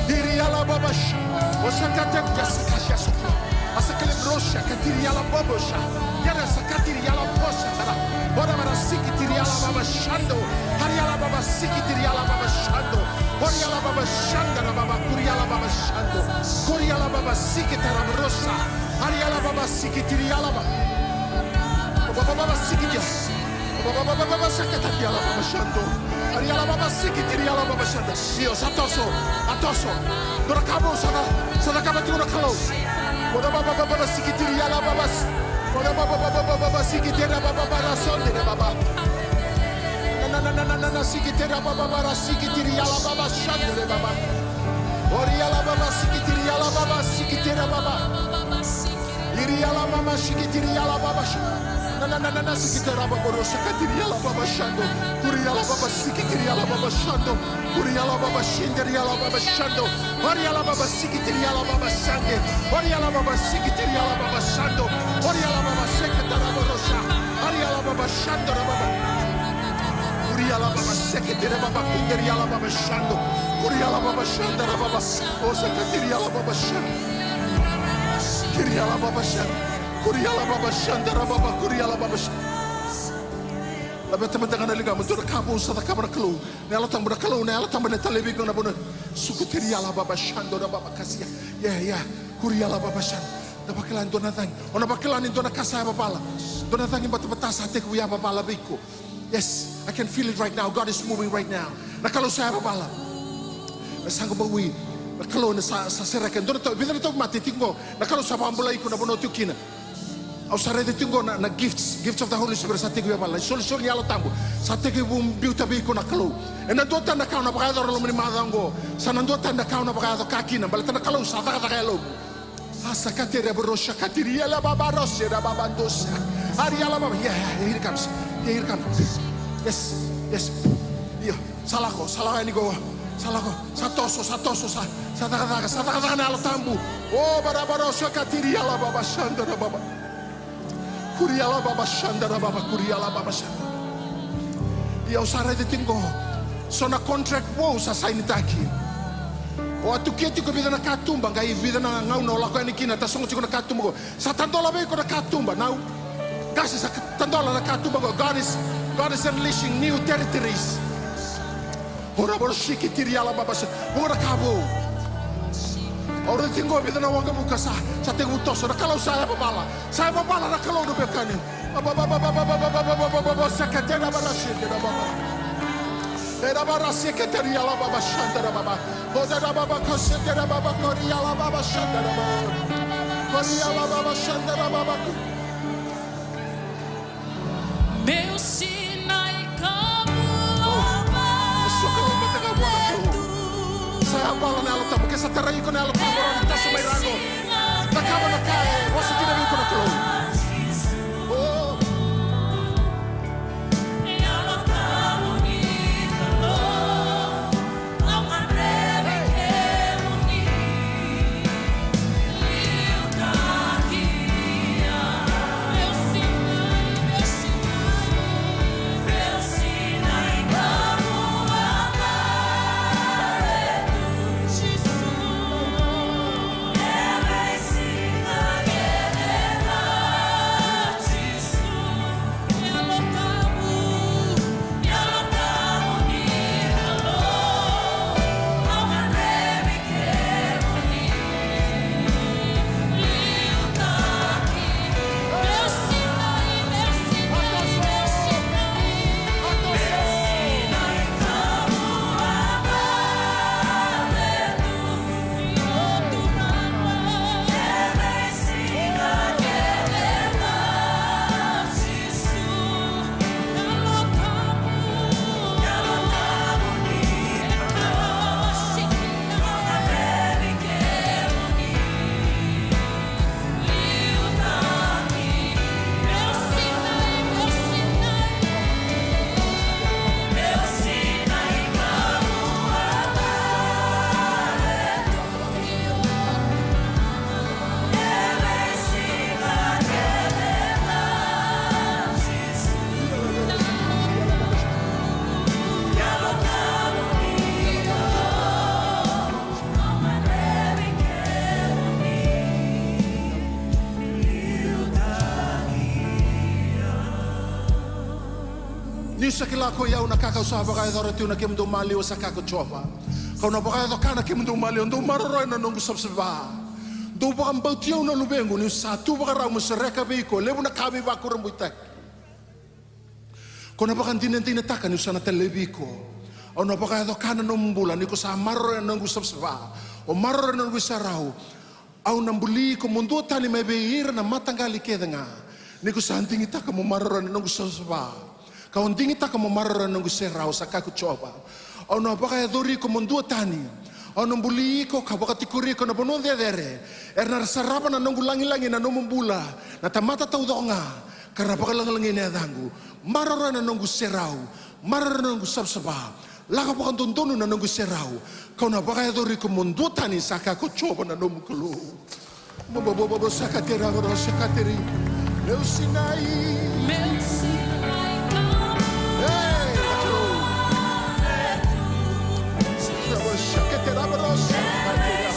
Diri ala baba sh-. O sekate ya sekasha sukla. Asakele brosha katiri ala baba sha. Yara sakatiri ala bosha tara. Ora bara sikitiri ala baba shando. Hari ala baba sikitiri ala baba shando. Kori ala baba shanda na baba kuri ala baba shando. Kori ala baba sikitara rosa. Hari ala baba sikitiri ala baba. Baba baba sikitiri. Baba baba baba sakatiri ala baba shando. Hari ala baba sikitiri ala baba shando. Io sa toso. A toso. Dora kabo sa na sa na kaba tiko na Kalou. Baba baba baba sikitiri ala baba. Baba baba baba baba sikitiri baba baba sonde baba. Na na na na na na sikitera baba bara sikitiri ala baba shandere baba. Ori ala baba sikitiri ala baba sikitera baba. Iri ala mama sikitiri ala baba sh-. Na na na na na sikitera baba ro sakatiri ala baba shando. Kuri ala baba sikitiri ala baba shando. Kuri ala baba shinderi ala baba shando. Ori ala baba sikitiri ala baba shande. Ori ala baba sikitiri ala baba shando. Ori ala baba seketara baba rosha. Ori ala baba shando ra baba. Kuri ala baba seketara baba kinderi ala baba shando. Kuri ala baba shando ra baba. O seketiri ala baba shando. Kiri ala baba shando. Kuri ala baba shando ra baba. Kuri ala baba shando. Laveta mada ga na ligamu, dua na ka vou sa cakava na Kalou. Na Yalo Tabu, na Kalou, na Yalo Tabu ena talei vei iko na vanua. Suku tiri yala baba shando na baba kasia. Ia, ia. Kuri yala baba shando. Na vakila dua na cagi. O na vakila ni dua na ka sa yavavala. Dua na cagi batabata sa tekivu yavavala vei iko. Yes, I can feel it right now. God is moving right now. Na Kalou sa yavavala. Na saqa baui. Na Kalou na sa, sa sereka. Dua na tau, vica na tauvimate tiko qo. Na Kalou sa vakabulai iko na vanua tiko kina. Au sa raica tiko qo na, na gifts, gifts of the Holy Spirit sa tiko vei vala. Isolisoli ni Yalo Tabu. Sa tekivu biuta vei iko na Kalou. Ena dua tani na ka au na vakayacora loma ni macawa qo. Sa na dua tani na ka au na vakayaco ka kina. Baleta na Kalou sa cakacaka e lomamu. Asa kateri abarosa kateri yala baba rose na baba dosa. Ari yala baba. Yeah, yeah, here it comes. Yeah, here it comes. Yes, yes. Io, sa lako, sa lako yani qo. Sa lako, sa toso, sa toso, sa, sa cakacaka, sa cakacaka na Yalo Tabu. O bara bara o sa katiri yala baba sanda na baba. Kuri yala baba sanda na baba, kuri yala baba sanda. Ia au sa raica tiko qo. So na contract vou sa sainitaki. O a tukia tiko vica na katuba, qai vica na gauna o lako yani kina, tasogo tiko na katuba qo. Sa tadola vei iko na katuba, nau. Qase sa tadola na katuba qo. God is, God is unleashing new territories. Ora bora siki tiri ala baba sa. Vuqa na ka vou. Ora tiko vica na waqavuka sa, sa tekivu toso. Na Kalou sa yavavala. Sa yavavala na Kalou na vekani. Baba, baba, baba, sa katena baba siki na baba. Era bara siki tiri ala baba santa na baba. Oda na baba kosete na baba kori ala baba santa na baba. Kori ala baba santa na baba. Meu sinai kamu. Oh, soka lomata ga vua na Kalou. Sa yavala na Yalo Tabu, ke sa tarai iko na Yalo Tabu, rawa ni tasu mai rago. Cakava na ka e vosa kina vei iko na Kalou. Oh. Niu sa kila ko i au na ka kau sa vakayacora tiko na kemudou maliwa, sa kaya ko Jiova. Kau na vakayaco ka na kemudou maliwa, dou maroroya na noqu savasava. Dou vakabauti au na luvequ, niu sa tu vakarau meu sereka vei iko e levu na ka veivakurabuitaki. Ko na vakadinadinataka niu sa na talevi iko. Au na vakayaco ka na nomu bula ni ko sa maroroya na noqu savasava. O maroroya na noqu iserau. Au na buli iko mo dua tani mai vei ira na mataqali kece ga. Ni ko sa digitaka mo maroroya na noqu savasava, ka o digitaka mo maroroya na noqu iserau, sa kaya ko Jiova. Au na vakayacori iko mo dua tani. Au na buli iko ka vakatikori iko na vanua cecere. Era na sarava na noqu lagilagi na nomu bula na tamata taucoko ga, ka ra vakalagilagi na yacaqu. Maroroya na noqu iserau, maroroya na noqu savasava. Lako vakadodonu na noqu iserau, kau na vakayacori iko mo dua tani, sa kaya ko Jiova na nomu Kalou. Bobobobobo sakatera varo sakateri. Meu sinai. Meu sinai kamu. Ei, na Kalou. Meu sakatera varo sakatera.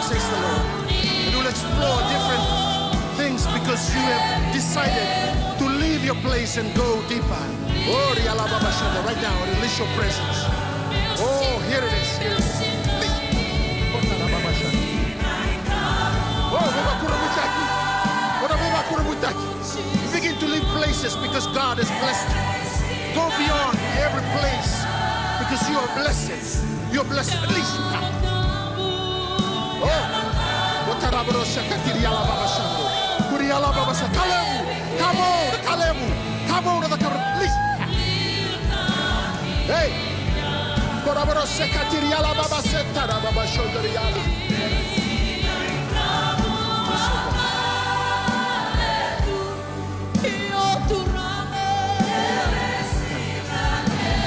Says the Lord. And you'll explore different things because you have decided to leave your place and go deeper. Oh, Rialababashanda, right now, release your presence. Oh, here it is, here it is. Release. Oh, veivakurabuitaki. Ora veivakurabuitaki. Begin to leave places because God has blessed you. Go beyond every place because you are blessed. You are blessed. Release. Oh. Otarabarosa katiri alababasando. Kuri alababasa. Kalevu. Kamo. Kalevu. Kamo. Release. Hey. Korabarosa katiri alababasa. Tarababasho.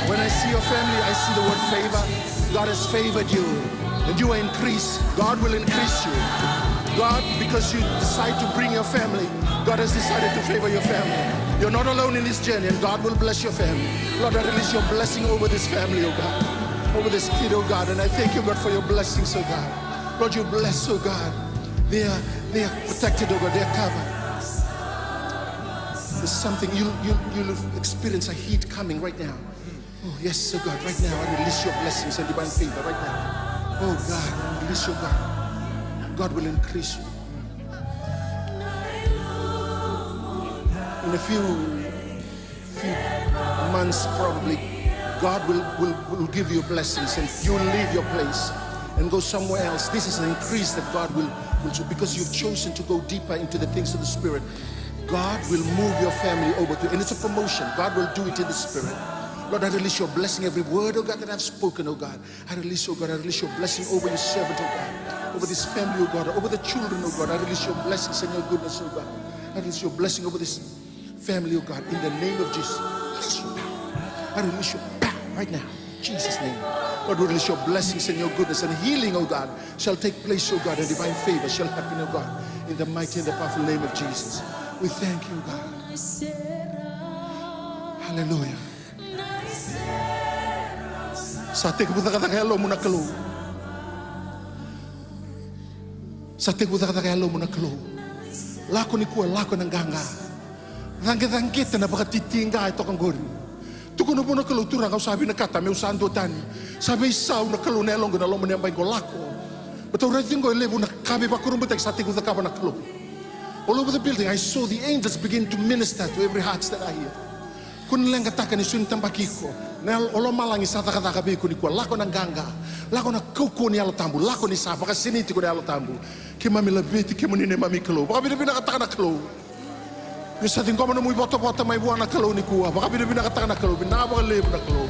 When I see your family, I see the word favor. God has favored you. And you are increased. God will increase you. God, because you decide to bring your family, God has decided to favor your family. You're not alone in this journey, and God will bless your family. Lord, I release your blessing over this family, oh God. Over this kid, oh God. And I thank you, God, for your blessings, oh God. Lord, you bless, oh God. They are, they are protected, oh God. They are covered. There's something you, you, you'll experience a heat coming right now. Oh, yes, oh God, right now I release your blessings and divine favor right now. Oh God, I release your God. God will increase you. In a few few months, probably, God will, will, will give you blessings and you will leave your place and go somewhere else. This is an increase that God will, will do because you've chosen to go deeper into the things of the Spirit. God will move your family over to, and it's a promotion. God will do it in the Spirit. Lord, I release your blessing, every word, oh God, that I've spoken, oh God. I release, oh God, I release your blessing over your servant, oh God, over this family, oh God, over the children, oh God. I release your blessings and your goodness, oh God. I release your blessing over this family, oh God, in the name of Jesus. Release your power. I release your power right now. In Jesus' name. Lord, we release your blessings and your goodness and healing, oh God, shall take place, oh God, and divine favor shall happen, oh God, in the mighty and the powerful name of Jesus. We thank you, God. Hallelujah. Sa tekivu cakacaka e yalomu na Kalou. Sa tekivu cakacaka e yalomu na Kalou. Lako nikua, lako ena qaqa. Caqecaqeta na vakatitiqa e toka qori. Tukuna vua na Kalou, Turaga, au sa vinakata meu sa dua tani. Sa veisau na Kalou na yaloqu ena loma ni yabaki qo, lako. Baleta au raica qo e levu na ka veivakurabuitaki sa tekivu cakava na Kalou. All over the building I saw the angels begin to minister to every heart that are here. Ko ni leqataka ni sega ni tabaki iko. Na yalo, o lomalagi sa cakacaka vei iko nikua. Lako na qaqa. Lako na kaukauwa ni Yalo Tabu. Lako ni sa vakasinaiti iko na Yalo Tabu. Keimami laveti kemuni neimami Kalou. Vakavinavinakataka na Kalou. Ni sa ciqoma nomu ivotavota mai vua na Kalou nikua. Vakavinavinakataka na Kalou. Vinaka vakalevu na Kalou.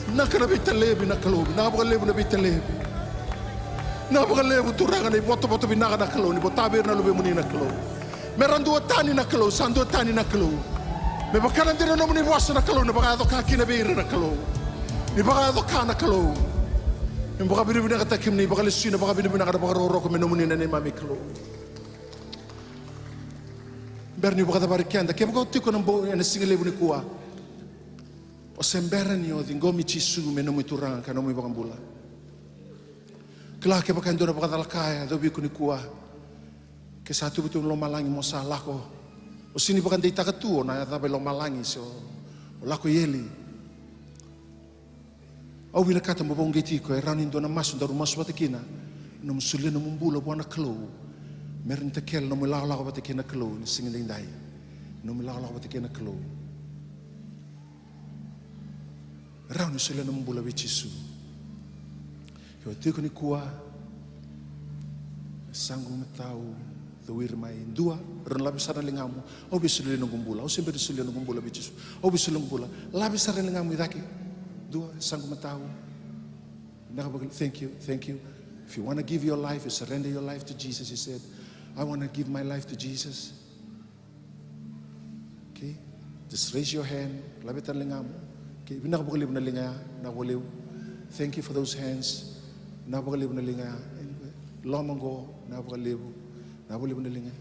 Vinaka na veitalevi na Kalou. Vinaka vakalevu na veitalevi. Vinaka vakalevu Turaga na ivotavota vinaka na Kalou. Ni vota vei ira na luvemuni na Kalou. Me ra dua tani na Kalou, sa dua tani na Kalou. Me vaka na dina na nomuni vosa na Kalou, na vakayaco ka kina vei ira na Kalou. Ni vakayaco ka na Kalou. Ni vakavinavinakataki kemuni, vakalesui na vakavinavinaka, na vakarokoroko me nomuni na neimami Kalou. Bera ni vakacavari keda, kevaka o tiko na bau ena siga levu nikua. O se bera ni o ciqomi Jisu me nomu Turaga ka nomu iVakabula. Kila kevaka e dua na vakacalaka e yacovi iko nikua. Ke sa tuvatuva na lomalagi mo sa lako. O sega ni vakadeitaka tu o na yacova i lomalagi se o lako i eli. Au vinakata mo vakauqeti iko, e rawa ni dua na masu daru masu vata kina. Nomu solia nomu bula vua na Kalou. Me rawa ni takele nomu ilakolako vata kei na Kalou ena siga edaidai. Nomu ilakolako vata kei na Kalou. Rawa ni solia nomu bula vei Jisu. Ke o tiko nikua, sa qu matau, cowiri mai, dua, rawa ni lave sara na ligamu. Au via solia noqu bula, au se bera ni solia noqu bula vei Jisu. Au via solia noqu bula. Lave sara na ligamu i cake. Dua, sa qu matau. Vinaka vakalevu, thank you, thank you. If you wanna give your life, you surrender your life to Jesus, he said, I wanna give my life to Jesus. Okay? Just raise your hand. Laveta na ligamu. Okay, vinaka vakalevu na liga ya, vinaka vakalevu. Thank you for those hands. Vinaka vakalevu na liga ya. Loma qo, vinaka vakalevu. Vinaka vakalevu na liga.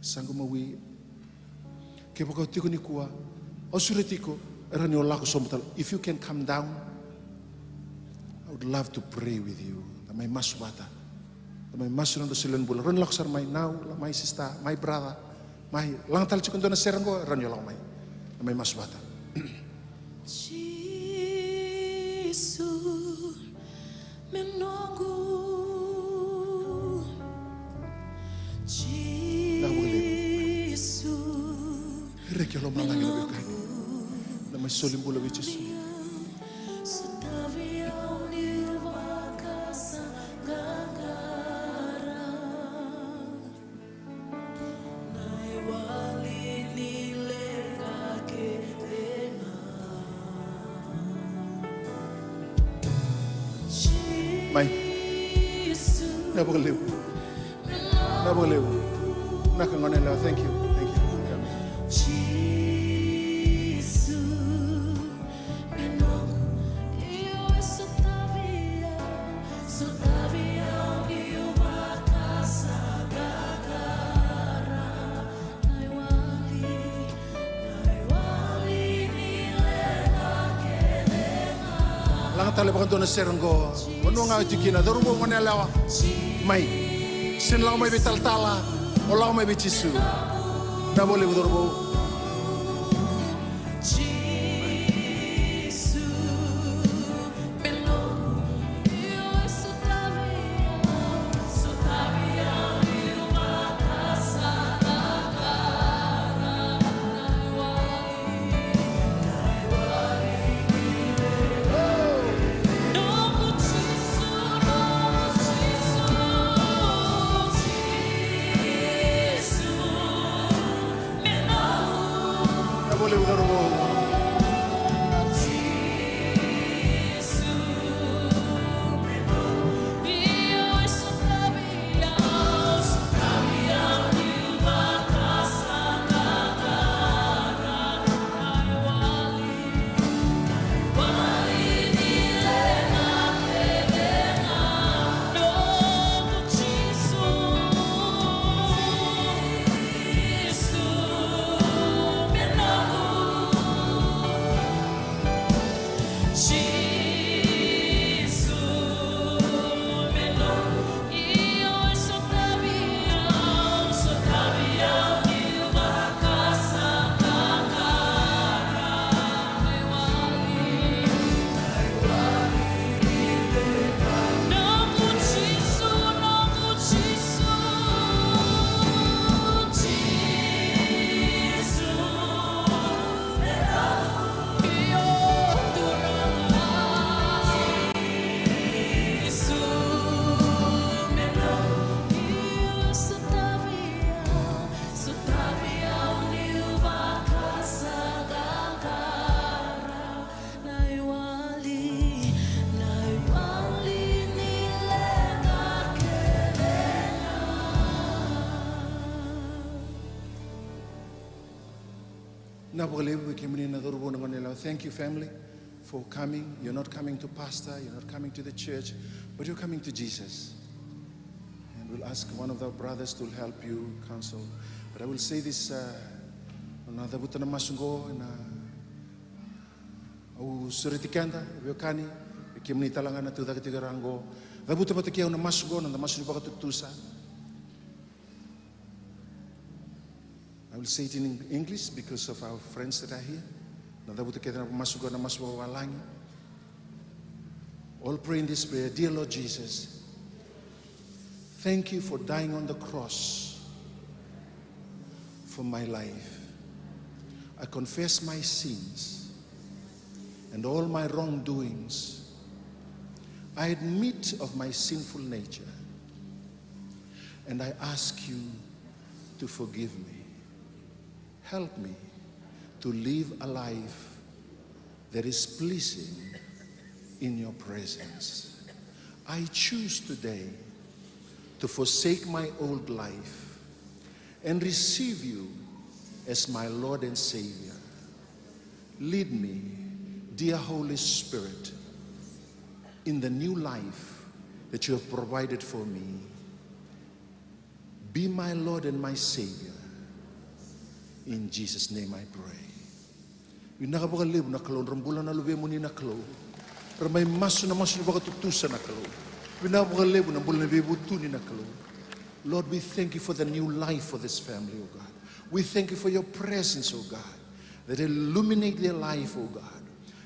Sa qu mawi. Kevaka o tiko nikua, au sureti iko, e rawa ni o lako sobu tale. If you can come down, I would love to pray with you. Da mai masu vata. Da mai masu na noda solia na bula. Rawa ni lako sara mai nau, la mai sista, mai brother, mai laga tale tiko e dua na sere oqo, rawa ni o lako mai. Da mai masu vata. Jisu me noqu. Jisu. Reki o lomalagi na veiwekani. Na mai soli bula vei Jisu. Mai. Na vakalevu. Na vakalevu. Na ka gone yalewa, thank you. Thank you. Laga tale vakadua na sere oqo. Vanua ga o tiko kina, cauravou, gone yalewa. Mai. Sega ni lako mai vei talatala, o lako mai vei Jisu. Na vakalevu cauravou. Na vakalevu vei kemuni na cauravou, na gone yalewa. Thank you, family, for coming. You're not coming to pastor, you're not coming to the church, but you're coming to Jesus. And we'll ask one of our brothers to help you counsel. But I will say this, uh, na cavuta na masu qo, na au sureti keda, veiwekani, vei kemuni tale ga na tucake tiko era qo. Cavuta vata kei au na masu qo, na noda masu ni vakatutusa. I will say it in Eng-, English because of our friends that are here. Na cavuta kece na masu qo, na masu vavalagi. All pray in this prayer. Dear Lord Jesus, thank you for dying on the cross for my life. I confess my sins and all my wrongdoings. I admit of my sinful nature, and I ask you to forgive me. Help me to live a life that is pleasing in your presence. I choose today to forsake my old life and receive you as my Lord and Savior. Lead me, dear Holy Spirit, in the new life that you have provided for me. Be my Lord and my Savior. In Jesus' name I pray. Vinaka vakalevu na Kalou, ra bula na luvemuni na Kalou. Ra mai masu na masu ni vakatutusa na Kalou. Vinaka vakalevu na bula ni veivutuni na Kalou. Lord, we thank you for the new life for this family, oh God. We thank you for your presence, oh God, that illuminate their life, oh God.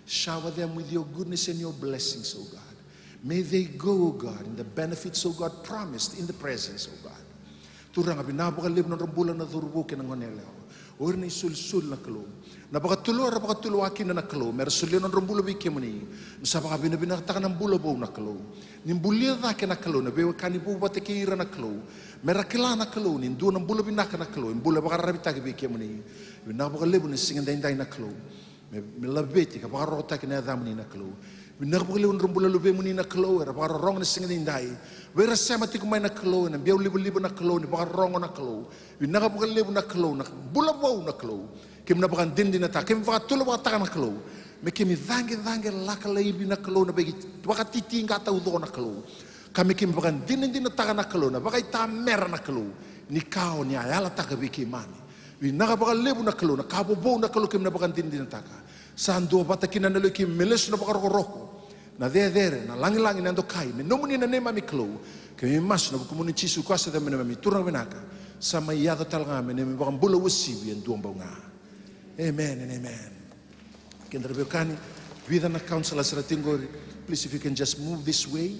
Shower them with your goodness and your blessings, oh God. May they go, oh God, in the benefits, oh God, promised in the presence, oh God. Turaga, vinaka vakalevu na nodra bula na cauravou kei na goneyalewa. O ira na isolisoli na Kalou. Na vakatulewa era vakatulewa kina na Kalou, me ra solia na nodra bula vei kemuni. Ni sa vakavinavinakataka na bula vou na Kalou. Ni bulia cake na Kalou na veiwekani vou vata kei ira na Kalou. Me ra kila na Kalou ni dua na bula vinaka na Kalou, e bula vakararavitaki vei kemuni. Vinaka vakalevu na siga daidai na Kalou. Me, me laveti ka vakarorotaki na yacamuni na Kalou. Vinaka vakalevu na nodra bula luvemuni na Kalou, era vakarorogo na siga daidai. Vei ira sema tiko mai na Kalou, ena biau livaliva na Kalou, ni vakarorogo na Kalou. Vinaka vakalevu na Kalou, na bula vou na Kalou. Keimami na vakadinadinataka, keimami vakatulewataka na Kalou. Me keimami cagicagi laka laivi na Kalou, na veivakatitiqa taucoko na Kalou. Ka me keimami vakadinadinataka na Kalou, na vakaitamera na Kalou. Ni ka o ni a yalataka vei keimami. Vinaka vakalevu na Kalou, na ka vovou na Kalou keimami na vakadinadinataka. Sa duavata kina na lewe keimami me lesu na vakarokoroko. Na cecere, na lagilagi, na dokai, me nomuni na neimami Kalou. Keimami masu na vukumuni Jisu ko sa neimami Turaga vinaka. Sa mai yaco tale ga me neimami vakabula uasivi e dua bau ga. Amen and amen. Keda ra veiwekani, vica na counselors ra tiko qori. Please, if you can just move this way,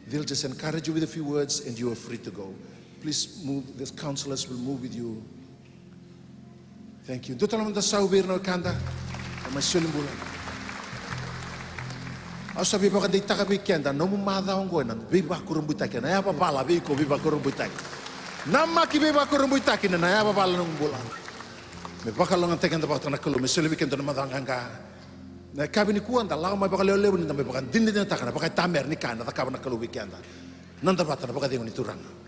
they'll just encourage you with a few words and you are free to go. Please move, the counselors will move with you. Thank you. Dua tale mada sau vei ira na wekada. Mai soli bula. Au sa veivakadeitaka vei keda, nomu macawa oqo ena veivakurabuitaki, ena yavavala vei iko veivakurabuitaki. Namaki veivakurabuitaki na yavavala na nomu bula. Me vakalougatataki keda vata na Kalou, me soli vei keda na macawa qaqa. Na yakavi nikua da lako mai vakalevulevu ni da mai vakadinadinataka na vakaitamera ni ka ena cakava na Kalou vei keda. Nada vata na vakacegu ni Turaga.